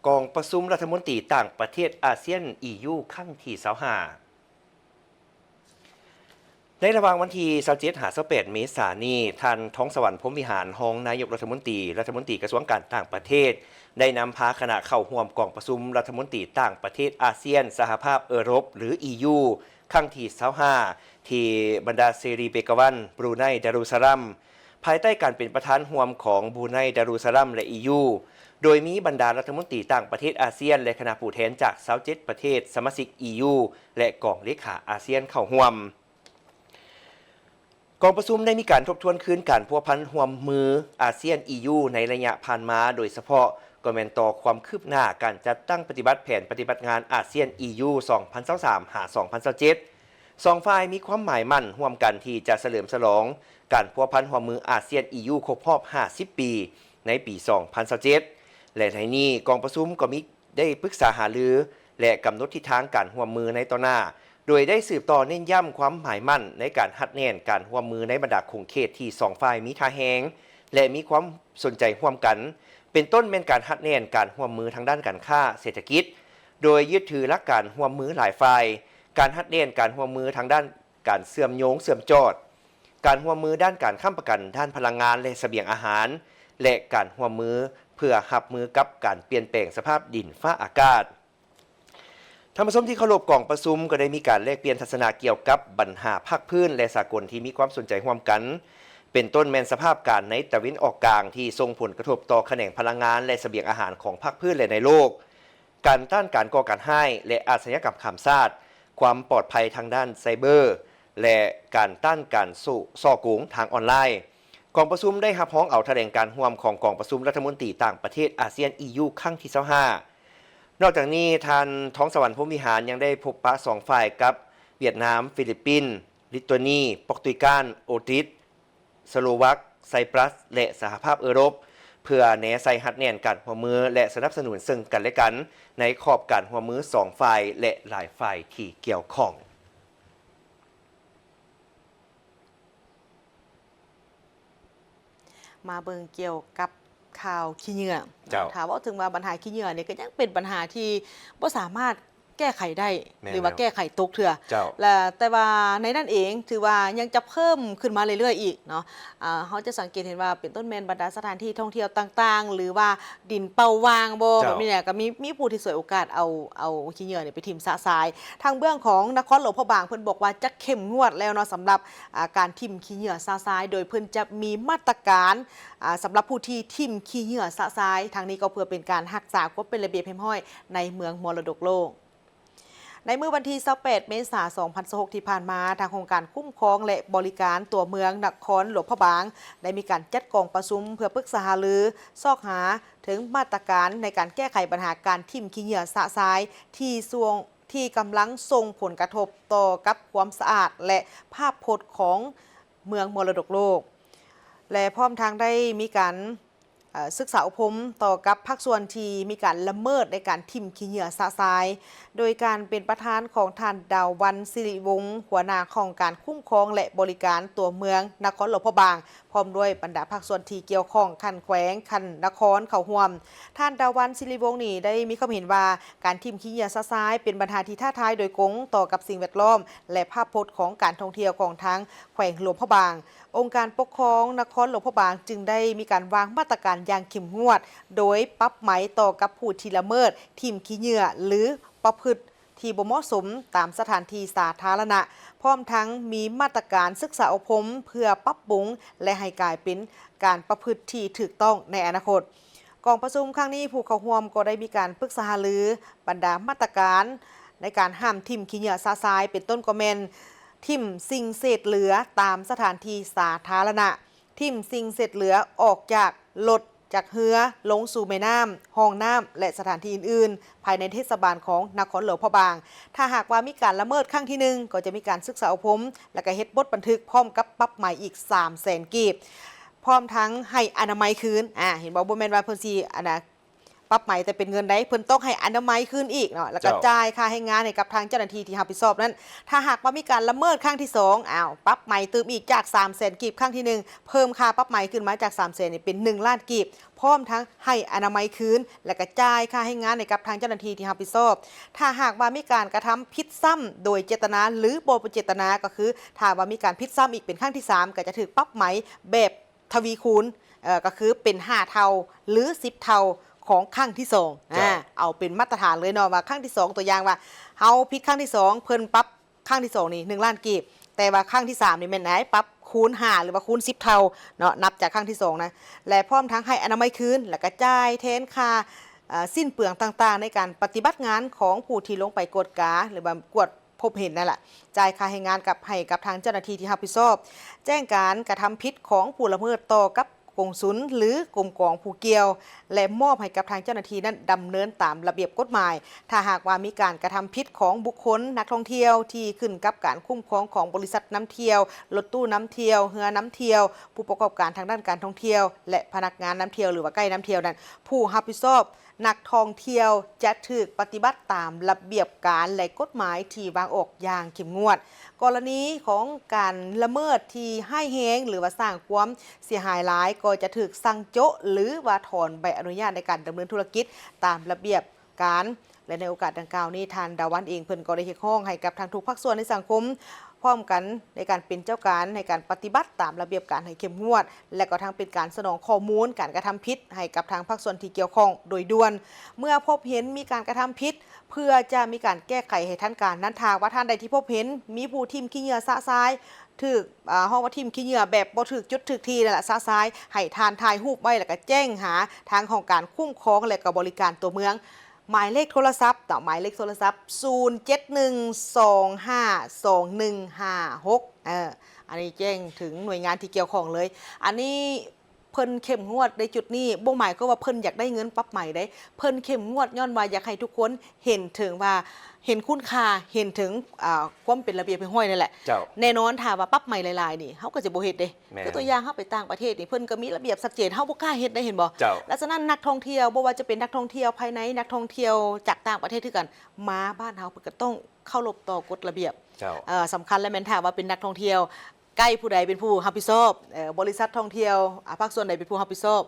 ກອງປະຊຸມລັດຖະມົນຕີຕ່າງປະເທດອາຊຽນ ອີຢູ ຄັ້ງທີຊາວຫ້າ. ໃນລະຫວ່າງວັນທີຊາວເຈັດ ຫາ ຊາວແປດ ເມສານີ້, ທ່ານ ທອງສະຫວັນ ພົມວິຫານ ຮອງນາຍົກລັດຖະມົນຕີ, ລັດຖະມົນຕີກະຊວງການຕ່າງປະເທດ ໄດ້ນຳພາຄະນະເຂົ້າຮ່ວມກອງປະຊຸມລັດຖະມົນຕີຕ່າງປະເທດອາຊຽນ, ສະຫະພາບເອີຣົບ ຫຼື ອີຢູ ຄັ້ງທີຊາວຫ້າ ທີ່ບັນດາເສລີເບກາວັນ ບຣູໄນ ດາຣູສະລາມ ພາຍໃຕ້ການເປັນປະທານຮ່ວມຂອງບຣູໄນ ດາຣູສະລາມ ແລະ ອີຢູ ໂດຍມີບັນດາລັດຖະມົນຕີຕ່າງປະເທດອາຊຽນ ແລະ ຄະນະຜູ້ແທນຈາກຊາວເຈັດປະເທດສະມາຊິກ ອີຢູ ແລະ ກອງເລຂາອາຊຽນເຂົ້າຮ່ວມ. ກອງປະຊຸມໄດ້ມີການທົບທວນຄືນການພົວພັນຮ່ວມມືອາຊຽນ ອີຢູ ໃນໄລຍະຜ່ານມາ, ໂດຍສະເພາະກໍແມ່ນຕໍ່ຄວາມຄືບໜ້າການຈັດຕັ້ງປະຕິບັດແຜນປະຕິບັດງານອາຊຽນ ອີຢູ ສອງພັນຊາວສາມ ຫາ ສອງພັນຊາວເຈັດ. ສອງຝ່າຍມີຄວາມໝາຍໝັ້ນຮ່ວມກັນທີ່ຈະສະເຫຼີມສະຫຼອງການພົວພັນຮ່ວມມືອາຊຽນ ອີຢູ ຄົບຮອບຫ້າສິບປີ ໃນປີສອງພັນຊາວເຈັດ ແລະ ໃນນີ້ກອງປະຊຸມກໍມີໄດ້ປຶກສາຫາລື ແລະ ກຳນົດທິດທາງການຮ່ວມມືໃນຕໍ່ໜ້າ, ໂດຍໄດ້ສືບຕໍ່ເນັ້ນຢ້ຳຄວາມໝາຍໝັ້ນໃນການຮັດແໜ້ນການຮ່ວມມືໃນບັນດາຂົງເຂດທີ່ສອງຝ່າຍມີທ່າແຮງ ແລະ ມີຄວາມສົນໃຈຮ່ວມກັນ, ເປັນຕົ້ນແມ່ນການຮັດແໜ້ນການຮ່ວມມືທາງດ້ານການຄ້າເສດຖະກິດ, ໂດຍຍຶດຖືຫຼັກການຮ່ວມມືຫຼາຍຝ່າຍ, ການຮັດແໜ້ນການຮ່ວມມືທາງດ້ານ ການເຊື່ອມໂຍງເຊື່ອມຈອດ, ການຮ່ວມມືດ້ານການຄ້ຳປະກັນ, ດ້ານພະລັງງານ ແລະ ສະບຽງອາຫານ ແລະ ການຮ່ວມມືເພື່ອຮັບມືກັບການປ່ຽນແປງສະພາບດິນຟ້າອາກາດ. ທ່ານຜູ້ຊົມທີ່ເຄົາລົບ, ກອງປະຊຸມກໍໄດ້ມີການແລກປ່ຽນທັດສະນະກ່ຽວກັບບັນຫາພາກພື້ນ ແລະ ສາກົນທີ່ມີຄວາມສົນໃຈຮ່ວມກັນ, ເປັນຕົ້ນແມ່ນສະພາບການໃນຕາເວັນອອກກາງທີ່ສົ່ງຜົນກະທົບຕໍ່ຂະແໜງພະລັງງານ ແລະ ສະບຽງອາຫານຂອງພາກພື້ນ ແລະ ໃນໂລກ. ການຕ້ານການກໍ່ການຮ້າຍ ແລະ ອາຊະຍາກຳຂ້າມຊາດ, ຄວາມປອດໄພທາງດ້ານໄຊເບີ ແລະ ການຕ້ານການສໍ້ ສໍ້ໂກງທາງອອນລາຍ. ກອງປະຊຸມໄດ້ຮັບຮອງເອົາຖະແຫຼງການຮ່ວມຂອງກອງປະຊຸມລັດຖະມົນຕີຕ່າງປະເທດອາຊຽນ ອີຢູ ຄັ້ງທີຊາວຫ້າ. ນອກຈາກນີ້, ທ່ານ ທອງສະຫວັນ ພົມວິຫານ ຍັງໄດ້ພົບປະສອງຝ່າຍກັບຫວຽດນາມ, ຟີລິບປິນ, ລິດໂຕນີ, ປອກຕຸຍການ, ໂອຕຣິດ, ສະໂລວັກ, ໄຊປຣັສ ແລະ ສະຫະພາບເອີຣົບ ເພື່ອແນໃສ່ຮັດແໜ້ນການຮ່ວມມື ແລະ ສະໜັບສະໜູນເຊິ່ງກັນ ແລະ ກັນ ໃນຂອບການຮ່ວມມືສອງຝ່າຍ ແລະ ຫຼາຍຝ່າຍທີ່ກ່ຽວຂ້ອງ. ມາເບິ່ງກ່ຽວກັບຂ່າວຂີ້ເຫຍື້ອ. ເຈົ້າ. ຖ້າເວົ້າເຖິງວ່າບັນຫາຂີ້ເຫຍື້ອນີ້ ກໍຍັງເປັນບັນຫາທີ່ບໍ່ສາມາດ ແກ້ໄຂໄດ້ ແມ່ນ ຫຼືວ່າ ແລ້ວ ແກ້ໄຂຕົກເທື່ອ. ເຈົ້າ. ແລະ ແຕ່ວ່າໃນນັ້ນເອງ ຖືວ່າຍັງຈະເພີ່ມຂຶ້ນມາເລື້ອຍໆອີກເນາະ. ອາ ເຮົາຈະສັງເກດເຫັນວ່າ ເປັນຕົ້ນແມ່ນບັນດາສະຖານທີ່ທ່ອງທ່ຽວຕ່າງໆ ຫຼືວ່າດິນເປົ່າວ່າງບໍ ເຈົ້າ ແບບນີ້ແຫຼະ ກໍມີ ມີຜູ້ທີ່ສວຍໂອກາດເອົາ ເອົາຂີ້ເຫຍື້ອນີ້ໄປຖິ້ມຊະຊາຍ. ທາງເບື້ອງຂອງນະຄອນຫຼວງພະບາງ ເພິ່ນບອກວ່າຈະເຂັ້ມງວດແລ້ວເນາະ ສຳລັບ ອາ ການຖິ້ມຂີ້ເຫຍື້ອຊະຊາຍ ໂດຍເພິ່ນຈະມີມາດຕະການ ອາ ສຳລັບຜູ້ທີ່ຖິ້ມຂີ້ເຫຍື້ອຊະຊາຍ. ທາງນີ້ກໍເພື່ອເປັນການຮັກສາຄວາມເປັນລະບຽບຮຽບຮ້ອຍ ໃນເມືອງມໍລະດົກໂລກ. ໃນມື້ວັນທີຊາວແປດ ເມສາ ສອງພັນຊາວຫົກ ທີ່ຜ່ານມາ, ທາງຫ້ອງການຄຸ້ມຄອງ ແລະ ບໍລິການຕົວເມືອງນະຄອນຫຼວງພະບາງ ໄດ້ມີການຈັດກອງປະຊຸມເພື່ອປຶກສາຫາລື ຊອກຫາເຖິງມາດຕະການໃນການແກ້ໄຂບັນຫາການຖິ້ມຂີ້ເຫຍື້ອຊະຊາຍ ທີ່ຊ່ວງ ທີ່ກຳລັງສົ່ງຜົນກະທົບຕໍ່ກັບຄວາມສະອາດ ແລະ ພາບພົດຂອງເມືອງມໍລະດົກໂລກ ແລະ ພ້ອມທັງໄດ້ມີການ ເອີ ສຶກສາອົບຮົມຕໍ່ກັບພາກສ່ວນທີ່ມີການລະເມີດໃນການຖິ້ມຂີ້ເຫຍື້ອຊະຊາຍ ໂດຍການເປັນປະທານຂອງທ່ານ ດາວັນ ສິລິວົງ ຫົວໜ້າຫ້ອງການຄຸ້ມຄອງ ແລະ ບໍລິການຕົວເມືອງນະຄອນຫຼວງພະບາງ ພ້ອມດ້ວຍບັນດາພາກສ່ວນທີ່ກ່ຽວຂ້ອງຂັ້ນແຂວງ, ຂັ້ນນະຄອນເຂົ້າຮ່ວມ. ທ່ານ ດາວັນ ສິລິວົງ ນີ້ໄດ້ມີຄວາມເຫັນວ່າ ການຖິ້ມຂີ້ເຫຍື້ອຊະຊາຍເປັນບັນຫາທີ່ທ້າທາຍໂດຍກົງຕໍ່ກັບສິ່ງແວດລ້ອມ ແລະ ພາບພົດຂອງການທ່ອງທ່ຽວຂອງທາງແຂວງຫຼວງພະບາງ. ອົງການປົກຄອງນະຄອນຫຼວງພະບາງຈຶ່ງໄດ້ມີການວາງມາດຕະການຢ່າງເຂັ້ມງວດ ໂດຍປັບໃໝຕໍ່ກັບຜູ້ທີ່ລະເມີດຖິ້ມຂີ້ເຫຍື້ອ ຫຼື ປະພຶດທີ່ບໍ່ເໝາະສົມຕາມສະຖານທີ່ສາທາລະນະ, ພ້ອມທັງມີມາດຕະການສຶກສາອົບຮົມເພື່ອປັບປຸງ ແລະ ໃຫ້ກາຍເປັນການປະພຶດທີ່ຖືກຕ້ອງໃນອະນາຄົດ. ກອງປະຊຸມຄັ້ງນີ້ ຜູ້ເຂົ້າຮ່ວມກໍໄດ້ມີການປຶກສາຫາລືບັນດາມາດຕະການໃນການຫ້າມຖິ້ມຂີ້ເຫຍື້ອຊະຊາຍ ເປັນຕົ້ນກໍແມ່ນ ຖິ້ມສິ່ງເສດເຫຼືອຕາມສະຖານທີ່ສາທາລະນະ, ຖິ້ມສິ່ງເສດເຫຼືອອອກຈາກລົດ, ຈາກເຮືອ ລົງສູ່ແມ່ນ້ຳ, ຮ່ອງນ້ຳ ແລະ ສະຖານທີ່ອື່ນໆ ພາຍໃນເທດສະບານຂອງນະຄອນຫຼວງພະບາງ. ຖ້າຫາກວ່າມີການລະເມີດຄັ້ງທີໜຶ່ງ ກໍຈະມີການສຶກສາອົບຮົມ ແລະ ກະເຮັດບົດບັນທຶກພ້ອມກັບປັບໃໝອີກສາມແສນກີບ. ພ້ອມທັງໃຫ້ອະນາໄມຄືນ ອາ ເຫັນບໍ່? ບໍ່ແມ່ນວ່າເພິ່ນຊິ ອັນນະ ປັບໃໝແຕ່ເປັນເງິນໃດ ເພິ່ນຕ້ອງໃຫ້ອະນາໄມຄືນອີກເນາະ ແລ້ວກໍ ເຈົ້າ ຈ່າຍຄ່າແຮງງານໃຫ້ກັບທາງເຈົ້າໜ້າທີ່ທີ່ຮັບຜິດຊອບນັ້ນ. ຖ້າຫາກວ່າມີການລະເມີດຄັ້ງທີສອງ ອ້າວ ປັບໃໝຕື່ມອີກຈາກສາມແສນກີບຄັ້ງທີໜຶ່ງ ເພີ່ມຄ່າປັບໃໝຂຶ້ນມາຈາກສາມແສນນີ້ເປັນໜຶ່ງລ້ານກີບ ພ້ອມທັງໃຫ້ອະນາໄມຄືນ ແລ້ວກໍຈ່າຍຄ່າແຮງງານໃຫ້ກັບທາງເຈົ້າໜ້າທີ່ທີ່ຮັບຜິດຊອບ. ຖ້າຫາກວ່າມີການກະທຳຜິດຊ້ຳໂດຍເຈດຕະນາ ຫຼື ບໍ່ເປັນເຈດຕະນາ ກໍຄືຖ້າວ່າມີການຜິດຊ້ຳອີກເປັນຄັ້ງທີສາມ ກໍຈະຖືກປັບໃໝແບບ ທະວີຄູນ ເອີ ກໍຄືເປັນຫ້າເທົ່າ ຫຼື ສິບເທົ່າຂອງຄັ້ງທີສອງ ເຈົ້າ ອາ ເອົາເປັນມາດຕະຖານເລີຍເນາະ ວ່າຄັ້ງທີສອງ ຕົວຢ່າງວ່າເຮົາຜິດຄັ້ງທີສອງ ເພິ່ນປັບຄັ້ງທີສອງນີ້ໜຶ່ງລ້ານກີບ ແຕ່ວ່າຄັ້ງທີສາມນີ້ແມ່ນໄດ໋ ປັບຄູນຫ້າ ຫຼືວ່າຄູນສິບເທົ່າເນາະ ນັບຈາກຄັ້ງທີສອງນະ ແລະ ພ້ອມທັງໃຫ້ອະນາໄມຄືນ ແລ້ວກະຈ່າຍແທນຄ່າ ເອີ ສິ້ນເປືອງຕ່າງໆ ໃນການປະຕິບັດງານຂອງຜູ້ທີ່ລົງໄປກວດກາ ຫຼືວ່າກວດ ພົບເຫັນນັ້ນລະ ຈ່າຍຄ່າແຮງງານກັບ ໃຫ້ກັບທາງເຈົ້າໜ້າທີ່ທີ່ຮັບຜິດຊອບ, ແຈ້ງການກະທຳຜິດຂອງຜູ້ລະເມີດຕໍ່ກັບກົງສຸນ ຫຼື ກົມກອງຜູ້ກ່ຽວ ແລະ ມອບໃຫ້ກັບທາງເຈົ້າໜ້າທີ່ນັ້ນດຳເນີນຕາມລະບຽບກົດໝາຍ. ຖ້າຫາກວ່າມີການກະທຳຜິດຂອງບຸກຄົນ, ນັກທ່ອງທ່ຽວທີ່ຂຶ້ນກັບການຄຸ້ມຄອງຂອງບໍລິສັດນຳທ່ຽວ, ລົດຕູ້ນຳທ່ຽວ, ເຮືອນຳທ່ຽວ, ຜູ້ປະກອບການທາງດ້ານການທ່ອງທ່ຽວ ແລະ ພະນັກງານນຳທ່ຽວ ຫຼືວ່າໄກດນຳທ່ຽວນັ້ນ, ຜູ້ຮັບຜິດຊອບ ນັກທ່ອງທ່ຽວຈະຖືກປະຕິບັດຕາມລະບຽບການ ແລະ ກົດໝາຍທີ່ວາງອອກຢ່າງເຂັ້ມງວດ. ກໍລະນີຂອງການລະເມີດທີ່ຮ້າຍແຮງ ຫຼືວ່າສ້າງຄວາມເສຍຫາຍຫຼາຍ ກໍຈະຖືກສັ່ງໂຈະ ຫຼືວ່າຖອນໃບອະນຸຍາດໃນການດຳເນີນທຸລະກິດຕາມລະບຽບການ. ແລະ ໃນໂອກາດດັ່ງກ່າວນີ້ ທ່ານ ດາວັນ ເອງ ເພິ່ນກໍໄດ້ຮຽກຮ້ອງໃຫ້ກັບທາງທຸກພາກສ່ວນໃນສັງຄົມ ພ້ອມກັນໃນການເປັນເຈົ້າການໃນການປະຕິບັດຕາມລະບຽບການໃຫ້ເຂັ້ມງວດ ແລະ ກໍທັງເປັນການສະໜອງຂໍ້ມູນການກະທຳຜິດໃຫ້ກັບທາງພາກສ່ວນທີ່ກ່ຽວຂ້ອງໂດຍດ່ວນ. ເມື່ອພົບເຫັນມີການກະທຳຜິດ ເພື່ອຈະມີການແກ້ໄຂໃຫ້ທັນການນັ້ນ, ຖ້າວ່າທ່ານໃດທີ່ພົບເຫັນມີຜູ້ຖິ້ມຂີ້ເຫຍື້ອຊະຊາຍ ຖືກ ອາ ເຮົາວ່າຖິ້ມຂີ້ເຫຍື້ອແບບບໍ່ຖືກຈຸດຖືກທີ່ນັ້ນລະ ຊະຊາຍ, ໃຫ້ທ່ານຖ່າຍຮູບໄວ້ ແລ້ວກໍແຈ້ງຫາທາງຫ້ອງການຄຸ້ມຄອງ ແລະ ກໍບໍລິການຕົວເມືອງ. ໝາຍເລກໂທລະສັບເນາະ, ໝາຍເລກໂທລະສັບ ສູນເຈັດໜຶ່ງ ສອງຫ້າ ສອງໜຶ່ງຫ້າຫົກ ເອີ ອັນນີ້ແຈ້ງເຖິງໜ່ວຍງານທີ່ກ່ຽວຂ້ອງເລີຍ. ອັນນີ້ເພິ່ນເຂັ້ມງວດໃນຈຸດນີ້ ບໍ່ໝາຍຄວາມວ່າເພິ່ນຢາກໄດ້ເງິນປັບໃໝເດ້, ເພິ່ນເຂັ້ມງວດຍ້ອນວ່າຢາກໃຫ້ທຸກຄົນເຫັນເຖິງວ່າ ເຫັນຄຸນຄ່າ ເຫັນເຖິງ ອາ ຄວາມເປັນລະບຽບຮຽບຮ້ອຍນັ້ນແຫຼະ. ເຈົ້າ. ແນ່ນອນ ຖ້າວ່າປັບໃໝຫຼາຍໆນີ້ ເຮົາກໍຈະບໍ່ເຮັດເດ້. ແມ່ນ. ຄືຕົວຢ່າງ ເຮົາໄປຕ່າງປະເທດນີ້ ເພິ່ນກໍມີລະບຽບຊັດເຈນ ເຮົາບໍ່ກ້າເຮັດໄດ້ ເຫັນບໍ່? ເຈົ້າ. ແລ້ວສະນັ້ນ ນັກທ່ອງທ່ຽວ ບໍ່ວ່າຈະເປັນນັກທ່ອງທ່ຽວພາຍໃນ ນັກທ່ອງທ່ຽວຈາກຕ່າງປະເທດຄືກັນ ມາບ້ານເຮົາ ເພິ່ນກໍຕ້ອງເຄົາລົບຕໍ່ກົດລະບຽບ. ເຈົ້າ. ເອີ ສຳຄັນແລ້ວແມ່ນ ຖ້າວ່າເປັນນັກທ່ອງທ່ຽວ ໄກຜູ້ໃດເປັນຜູ້ຮັບຜິດຊອບ, ເອີ ບໍລິສັດທ່ອງທ່ຽວ ອາ ພາກສ່ວນໃດເປັນຜູ້ຮັບຜິດຊອບ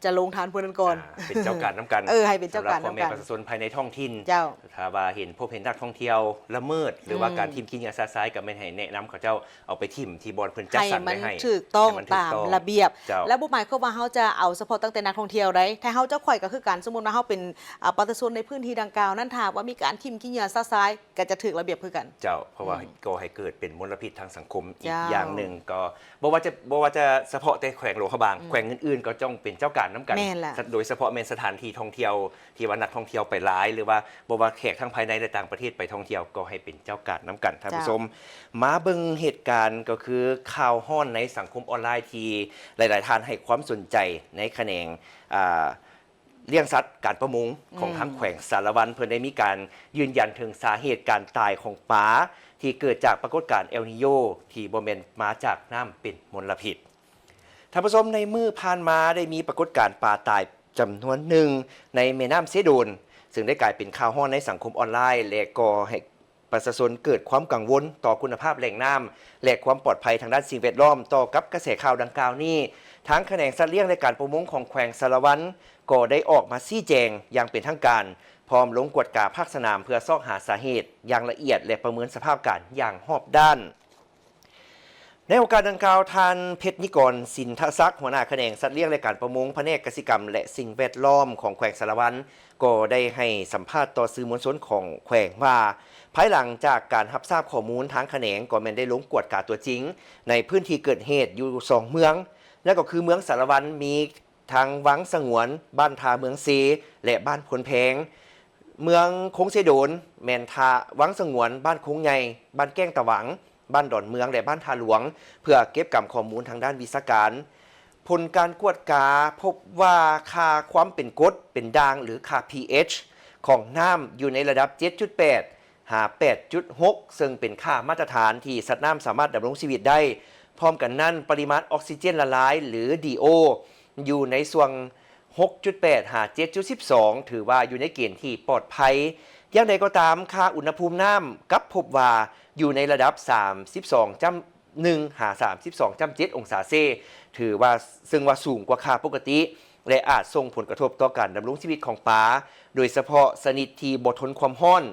ຈະລົງທ່ານຜູ້ນັ້ນກ່ອນ. ອ່າ ເປັນເຈົ້າການນຳກັນ. ເອີ ໃຫ້ເປັນເຈົ້າການນຳກັນ. ສຳລັບພໍ່ແມ່ປະຊາຊົນພາຍໃນທ້ອງຖິ່ນ. ເຈົ້າ. ຖ້າວ່າເຫັນພົບເຫັນນັກທ່ອງທ່ຽວລະເມີດ ຫຼືວ່າ ອືມ ການຖິ້ມຂີ້ເຫຍື້ອຊະຊາຍ ກໍແມ່ນໃຫ້ແນະນຳເຂົາເຈົ້າເອົາໄປຖິ້ມທີ່ບ່ອນເພິ່ນຈັດສັນໄວ້ໃຫ້ ໃຫ້ມັນຖືກຕ້ອງ ໃຫ້ມັນຖືກຕ້ອງຕາມລະບຽບ. ເຈົ້າ. ແລະ ບໍ່ໝາຍຄວາມວ່າເຮົາຈະເອົາສະເພາະຕັ້ງແຕ່ນັກທ່ອງທ່ຽວໃດ, ຖ້າເຮົາເຈົ້າຂ້ອຍກໍຄືກັນ. ສົມມຸດວ່າເຮົາເປັນ ອາ ປະຊາຊົນໃນພື້ນທີ່ດັ່ງກ່າວນັ້ນ ຖ້າວ່າມີການຖິ້ມຂີ້ເຫຍື້ອຊະຊາຍ ກໍຈະຖືກລະບຽບຄືກັນ. ເຈົ້າ. ເພາະວ່າ ອືມ ກໍ່ໃຫ້ເກີດເປັນມົນລະພິດທາງສັງຄົມອີກ ເຈົ້າ ຢ່າງໜຶ່ງ. ກໍບໍ່ວ່າຈະ ບໍ່ວ່າຈະສະເພາະແຕ່ແຂວງຫຼວງພະບາງ, ອືມ ແຂວງອື່ນໆກໍຕ້ອງເປັນເຈົ້າການນຳກັນ. ແມ່ນລະ. ໂດຍສະເພາະແມ່ນສະຖານທີ່ທ່ອງທ່ຽວ ທີ່ວ່ານັກທ່ອງທ່ຽວໄປຫຼາຍ ຫຼືວ່າບໍ່ວ່າແຂກທັງພາຍໃນ ແລະ ຕ່າງປະເທດໄປທ່ອງທ່ຽວ ກໍໃຫ້ເປັນເຈົ້າການນຳກັນ. ທ່ານຜູ້ຊົມ ເຈົ້າ ມາເບິ່ງເຫດການ ກໍຄືຂ່າວຮ້ອນໃນສັງຄົມອອນລາຍ ທີ່ຫຼາຍໆທ່ານໃຫ້ຄວາມສົນໃຈໃນຂະແໜງ ອ່າ ລ້ຽງສັດການປະມົງຂອງ ອືມ ທາງແຂວງສາລະວັນ ເພິ່ນໄດ້ມີການຢືນຢັນເຖິງສາເຫດການຕາຍຂອງປາ ທີ່ເກີດຈາກປາກົດການເອລນີໂຍ ທີ່ບໍ່ແມ່ນມາຈາກນ້ຳເປັນມົນລະພິດ. ທ່ານຜູ້ຊົມ, ໃນມື້ຜ່ານມາໄດ້ມີປາກົດການປາຕາຍຈຳນວນໜຶ່ງໃນແມ່ນ້ຳເຊໂດນ, ເຊິ່ງໄດ້ກາຍເປັນຂ່າວຮ້ອນໃນສັງຄົມອອນລາຍ ແລະ ກໍໃຫ້ປະຊາຊົນເກີດຄວາມກັງວົນຕໍ່ຄຸນນະພາບແຫຼ່ງນ້ຳ ແລະ ຄວາມປອດໄພທາງດ້ານສິ່ງແວດລ້ອມ. ຕໍ່ກັບກະແສຂ່າວດັ່ງກ່າວນີ້, ທາງຂະແໜງສັດລ້ຽງ ແລະ ການປະມົງຂອງແຂວງສາລະວັນ ກໍໄດ້ອອກມາຊີ້ແຈງຢ່າງເປັນທາງການ, ພ້ອມລົງກວດກາພາກສະໜາມເພື່ອຊອກຫາສາເຫດຢ່າງລະອຽດ ແລະ ປະເມີນສະພາບການຢ່າງຮອບດ້ານ. ໃນໂອກາດດັ່ງກ່າວ, ທ່ານ ເພັດນິກອນ ສິນທະສັກ, ຫົວໜ້າຂະແໜງສັດລ້ຽງ ແລະ ການປະມົງ, ພະແນກກະສິກຳ ແລະ ສິ່ງແວດລ້ອມຂອງແຂວງສາລະວັນ ກໍໄດ້ໃຫ້ສຳພາດຕໍ່ສື່ມວນຊົນຂອງແຂວງວ່າ, ພາຍຫຼັງຈາກການຮັບຊາບຂໍ້ມູນ, ທາງຂະແໜງກໍແມ່ນໄດ້ລົງກວດກາຕົວຈິງໃນພື້ນທີ່ເກີດເຫດຢູ່ສອງເມືອງ, ນັ້ນກໍຄືເມືອງສາລະວັນ ມີ ທາງວັງສະຫງວນ, ບ້ານທ່າເມືອງເຊ ແລະ ບ້ານໂພນແພງ. ເມືອງຄົງເຊໂດນ ແມ່ນທ່າວັງສະຫງວນ, ບ້ານຄົງໃຫຍ່, ບ້ານແກ້ງຕະຫວັງ, ບ້ານດອນເມືອງ ແລະ ບ້ານທ່າຫຼວງ, ເພື່ອເກັບກຳຂໍ້ມູນທາງດ້ານວິຊາການ. ຜົນການກວດກາພົບວ່າຄ່າຄວາມເປັນກົດເປັນດ່າງ ຫຼື ຄ່າ pH ຂອງນ້ຳຢູ່ໃນລະດັບ ເຈັດຈຸດແປດ ຫາ ແປດຈຸດຫົກ ເຊິ່ງເປັນຄ່າມາດຕະຖານທີ່ສັດນ້ຳສາມາດດຳລົງຊີວິດໄດ້. ພ້ອມກັນນັ້ນ, ປະລິມານອອກຊີເຈນລະລາຍ ຫຼື DO ຢູ່ໃນຊ່ວງ ຫົກຈຸດແປດ ຫາ ເຈັດຈຸດສິບສອງ ຖືວ່າຢູ່ໃນເກນທີ່ປອດໄພ. ຢ່າງໃດກໍຕາມ, ຄ່າອຸນຫະພູມນ້ຳກັບພົບວ່າຢູ່ໃນລະດັບ ສາມສິບສອງຈຸດໜຶ່ງ ຫາ ສາມສິບສອງຈຸດເຈັດ ອົງສາເຊ, ຖືວ່າ, ເຊິ່ງວ່າສູງກວ່າຄ່າປົກກະຕິ ແລະ ອາດສົ່ງຜົນກະທົບຕໍ່ການດຳລົງຊີວິດຂອງປາ, ໂດຍສະເພາະຊະນິດທີ່ບໍ່ທົນຄວາມຮ້ອນ.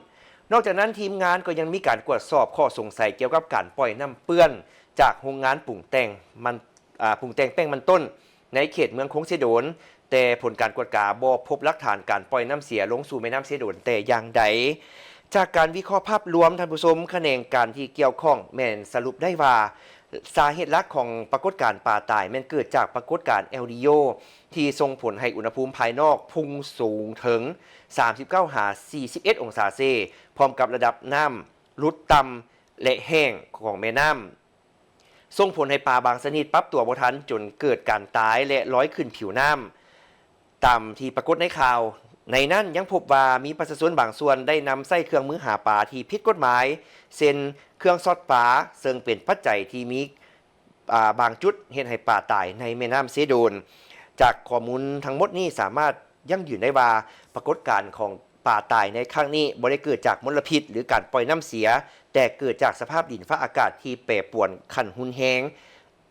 ນອກຈາກນັ້ນ, ທີມງານກໍຍັງມີການກວດສອບຂໍ້ສົງໄສກ່ຽວກັບການປ່ອຍນ້ຳເປື້ອນຈາກໂຮງງານປຸງແຕ່ງມັນ, ອາ, ປຸງແຕ່ງແປ້ງມັນຕົ້ນໃນເຂດເມືອງຄົງເຊໂດນ, ແຕ່ຜົນການກວດກາບໍ່ພົບຫຼັກຖານການປ່ອຍນ້ຳເສຍລົງສູ່ແມ່ນ້ຳເຊໂດນແຕ່ຢ່າງໃດ. ຈາກການວິເຄາະພາບລວມ, ທ່ານຜູ້ຊົມ, ຂະແໜງການທີ່ກ່ຽວຂ້ອງແມ່ນສະຫຼຸບໄດ້ວ່າ ສາເຫດຫຼັກຂອງປາກົດການປາຕາຍແມ່ນເກີດຈາກປາກົດການເອລນີໂຍ ທີ່ສົ່ງຜົນໃຫ້ອຸນຫະພູມພາຍນອກພຸ່ງສູງເຖິງ ສາມສິບເກົ້າ ຫາ ສີ່ສິບເອັດ ອົງສາເຊ, ພ້ອມກັບລະດັບນ້ຳຫຼຸດຕ່ຳ ແລະ ແຫ້ງຂອງແມ່ນ້ຳ ສົ່ງຜົນໃຫ້ປາບາງຊະນິດປັບຕົວບໍ່ທັນ ຈົນເກີດການຕາຍ ແລະ ລອຍຂຶ້ນຜິວນ້ຳ ຕາມທີ່ປາກົດໃນຂ່າວ. ໃນນັ້ນຍັງພົບວ່າມີປະຊາຊົນບາງສ່ວນໄດ້ນຳໃຊ້ເຄື່ອງມືຫາປາທີ່ຜິດກົດໝາຍ ເຊັ່ນ ເຄື່ອງຊອດປາ, ເຊິ່ງເປັນປັດໄຈທີ່ມີ, ອາ, ບາງຈຸດເຮັດໃຫ້ປາຕາຍໃນແມ່ນ້ຳເຊໂດນ. ຈາກຂໍ້ມູນທັງໝົດນີ້ສາມາດຢັ້ງຢືນໄດ້ວ່າ ປາກົດການຂອງປາຕາຍໃນຄັ້ງນີ້ບໍ່ໄດ້ເກີດຈາກມົນລະພິດ ຫຼື ການປ່ອຍນ້ຳເສຍ, ແຕ່ເກີດຈາກສະພາບດິນຟ້າອາກາດທີ່ແປປວນຂັ້ນຮຸນແຮງ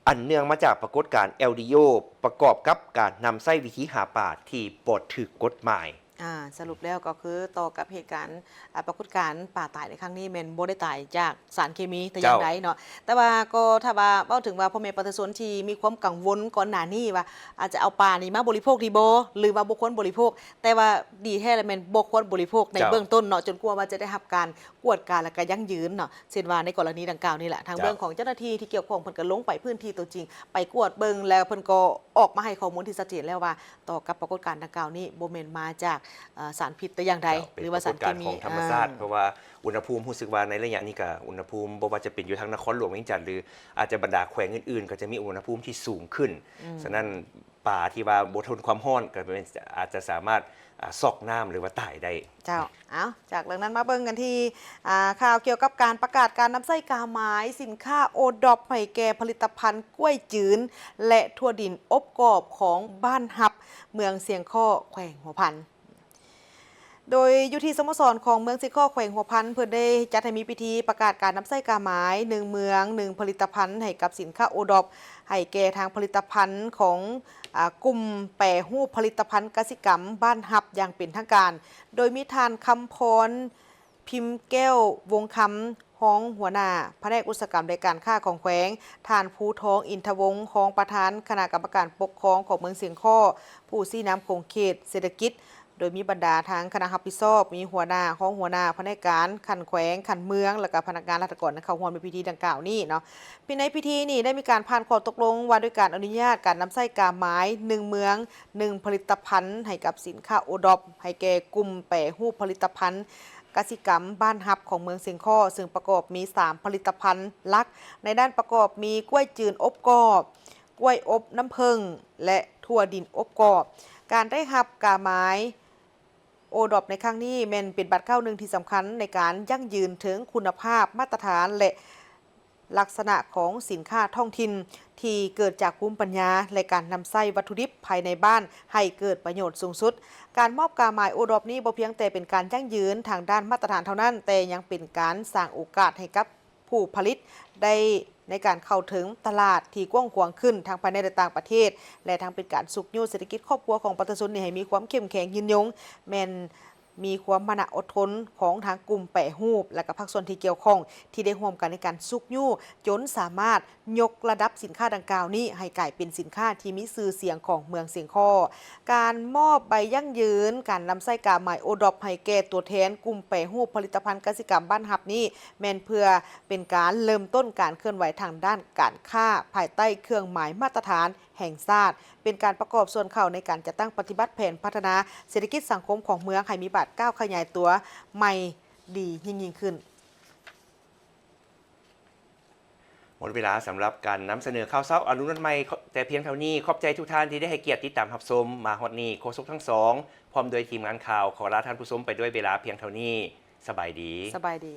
ອັນເນື່ອງມາຈາກປາກົດການເອລນີໂຍ ປະກອບກັບການນຳໃຊ້ວິທີຫາປາທີ່ບໍ່ຖືກກົດໝາຍ. ອາ ສະຫຼຸບແລ້ວກໍຄືຕໍ່ກັບເຫດການ, ອາ, ປາກົດການປາຕາຍໃນຄັ້ງນີ້ແມ່ນບໍ່ໄດ້ຕາຍຈາກສານເຄມີແຕ່ຢ່າງໃດເນາະ. ເຈົ້າ. ແຕ່ວ່າກໍຖ້າວ່າເວົ້າເຖິງວ່າພໍ່ແມ່ປະຊາຊົນທີ່ມີຄວາມກັງວົນກ່ອນໜ້ານີ້ວ່າ ອາດຈະເອົາປານີ້ມາບໍລິໂພກດີບໍ່ ຫຼືວ່າບໍ່ຄວນບໍລິໂພກ, ແຕ່ວ່າດີແທ້ແລ້ວແມ່ນບໍ່ຄວນບໍລິໂພກໃນ ເຈົ້າ ເບື້ອງຕົ້ນເນາະ, ຈົນກວ່າວ່າຈະໄດ້ຮັບການ ກວດກາ ແລ້ວກໍຢັ້ງຢືນເນາະ, ເຊັ່ນວ່າໃນກໍລະນີດັ່ງກ່າວນີ້ແຫຼະ ທາງ ເຈົ້າ ເບື້ອງຂອງເຈົ້າໜ້າທີ່ທີ່ກ່ຽວຂ້ອງເພິ່ນກໍລົງໄປພື້ນທີ່ຕົວຈິງ ໄປກວດເບິ່ງ ແລ້ວເພິ່ນກໍອອກມາໃຫ້ຂໍ້ມູນທີ່ຊັດເຈນແລ້ວວ່າ ຕໍ່ກັບປາກົດການດັ່ງກ່າວນີ້ບໍ່ແມ່ນມາຈາກ ເອີ ສານພິດແຕ່ຢ່າງໃດ ເຈົ້າ ເປັນ ຫຼືວ່າສານເຄມີ ປາກົດການຂອງທຳມະຊາດ ອ່າ ເພາະວ່າອຸນຫະພູມ ຮູ້ສຶກວ່າໃນໄລຍະນີ້ກໍອຸນຫະພູມບໍ່ວ່າຈະເປັນຢູ່ທາງນະຄອນຫຼວງວຽງຈັນ ຫຼືອາດຈະບັນດາແຂວງອື່ນໆ ກໍຈະມີອຸນຫະພູມທີ່ສູງຂຶ້ນ ອືມ ສະນັ້ນ ປາທີ່ວ່າບໍ່ທົນຄວາມຮ້ອນກໍແມ່ນອາດຈະສາມາດ ອາ ຊັອກນ້ຳ ຫຼືວ່າຕາຍໄດ້. ເຈົ້າ. ເອົາ ຈາກເລື່ອງນັ້ນມາເບິ່ງກັນທີ່ ອາ ຂ່າວກ່ຽວກັບການປະກາດການນຳໃຊ້ກາໝາຍສິນຄ້າໂອດອບໃຫ້ແກ່ຜະລິດຕະພັນກ້ວຍຈືນ ແລະ ຖົ່ວດິນອົບກອບຂອງບ້ານຮັບ ເມືອງຊຽງຄໍ້ ແຂວງຫົວພັນ. ໂດຍຢູ່ທີ່ສະໂມສອນຂອງເມືອງຊຽງຄໍ້ ແຂວງຫົວພັນ ເພິ່ນໄດ້ຈັດໃຫ້ມີພິທີປະກາດການນຳໃຊ້ກາໝາຍ ໜຶ່ງເມືອງ ໜຶ່ງຜະລິດຕະພັນ ໃຫ້ກັບສິນຄ້າໂອດອບ ໃຫ້ແກ່ທາງຜະລິດຕະພັນຂອງ ອາ ກຸ່ມແປຮູບຜະລິດຕະພັນກະສິກຳບ້ານຮັບຢ່າງເປັນທາງການ, ໂດຍມີທ່ານ ຄຳພອນ ພິມແກ້ວວົງຄຳ ຮອງຫົວໜ້າພະແນກອຸດສາຫະກຳ ແລະ ການຄ້າຂອງແຂວງ, ທ່ານ ພູທອງ ອິນທະວົງ ຮອງປະທານຄະນະກຳມະການປົກຄອງຂອງເມືອງຊຽງຄໍ້ ຜູ້ຊີ້ນຳຂົງເຂດເສດຖະກິດ, ໂດຍມີບັນດາທາງຄະນະຮັບຜິດຊອບ, ມີຫົວໜ້າ, ຮອງຫົວໜ້າພະແນກການຂັ້ນແຂວງ, ຂັ້ນເມືອງ ແລະ ກະພະນັກງານລັດຖະກອນເຂົ້າຮ່ວມໃນພິທີດັ່ງກ່າວນີ້ເນາະ. ໃນພິທີນີ້ໄດ້ມີການຜ່ານຂໍ້ຕົກລົງວ່າດ້ວຍການອະນຸຍາດການນຳໃຊ້ກາໝາຍ ໜຶ່ງເມືອງ ໜຶ່ງຜະລິດຕະພັນ ໃຫ້ກັບສິນຄ້າໂອດອບ ໃຫ້ແກ່ກຸ່ມແປຮູບຜະລິດຕະພັນກະສິກຳບ້ານຮັບຂອງເມືອງຊຽງຄໍ້ ເຊິ່ງປະກອບມີສາມຜະລິດຕະພັນຫຼັກ, ໃນນັ້ນປະກອບມີກ້ວຍຈືນອົບກອບ, ກ້ວຍອົບນ້ຳເຜິ້ງ ແລະ ຖົ່ວດິນອົບກອບ. ການໄດ້ຮັບກາໝາຍໂອດອບໃນຄັ້ງນີ້ແມ່ນເປັນບາດກ້າວໜຶ່ງທີ່ສຳຄັນໃນການຢັ້ງຢືນເຖິງຄຸນນະພາບ, ມາດຕະຖານ ແລະ ລັກສະນະຂອງສິນຄ້າທ້ອງຖິ່ນ ທີ່ເກີດຈາກພູມປັນຍາ ແລະ ການນຳໃຊ້ວັດຖຸດິບພາຍໃນບ້ານໃຫ້ເກີດປະໂຫຍດສູງສຸດ. ການມອບກາໝາຍໂອດອບນີ້ບໍ່ພຽງແຕ່ເປັນການຢັ້ງຢືນທາງດ້ານມາດຕະຖານເທົ່ານັ້ນ, ແຕ່ຍັງເປັນການສ້າງໂອກາດໃຫ້ກັບຜູ້ຜະລິດໄດ້ໃນການເຂົ້າເຖິງຕະຫຼາດທີ່ກວ້າງຂວາງຂຶ້ນ ທັງພາຍໃນ ແລະ ຕ່າງປະເທດ ແລະ ທັງເປັນການຊຸກຍູ້ເສດຖະກິດຄອບຄົວຂອງປະຊາຊົນນີ້ໃຫ້ມີຄວາມເຂັ້ມແຂງຍືນຍົງ, ແມ່ນ ມີຄວາມມານະອົດທົນຂອງທາງກຸ່ມແປຮູບ ແລະ ກະພາກສ່ວນທີ່ກ່ຽວຂ້ອງ ທີ່ໄດ້ຮ່ວມກັນໃນການຊຸກຍູ້ ຈົນສາມາດຍົກລະດັບສິນຄ້າດັ່ງກ່າວນີ້ໃຫ້ກາຍເປັນສິນຄ້າທີ່ມີຊື່ສຽງຂອງເມືອງຊຽງຄໍ້. ການມອບໃບຢັ້ງຢືນການນຳໃຊ້ກາໝາຍໂອດອບໃຫ້ແກ່ຕົວແທນກຸ່ມແປຮູບຜະລິດຕະພັນກະສິກຳບ້ານຮັບນີ້ ແມ່ນເພື່ອເປັນການເລີ່ມຕົ້ນການເຄື່ອນໄຫວທາງດ້ານການຄ້າ ພາຍໃຕ້ເຄື່ອງໝາຍມາດຕະຖານ ແຫ່ງຊາດ, ເປັນການປະກອບສ່ວນເຂົ້າໃນການຈັດຕັ້ງປະຕິບັດແຜນພັດທະນາເສດຖະກິດສັງຄົມຂອງເມືອງໃຫ້ມີບາດກ້າວຂະຫຍາຍຕົວໃໝ່ດີຍິ່ງໆຂຶ້ນ. ໝົດເວລາສຳລັບການນຳສະເໜີຂ່າວເຊົ້າອາລຸນວັນໃໝ່ແຕ່ພຽງເທົ່ານີ້. ຂອບໃຈທຸກທ່ານທີ່ໄດ້ໃຫ້ກຽດຕິດຕາມຮັບຊົມ. ມາຮອດນີ້ ໂຄສົກທັງສອງ ພ້ອມດ້ວຍທີມງານຂ່າວ ຂໍລາທ່ານຜູ້ຊົມໄປດ້ວຍເວລາພຽງເທົ່ານີ້. ສະບາຍດີ. ສະບາຍດີ.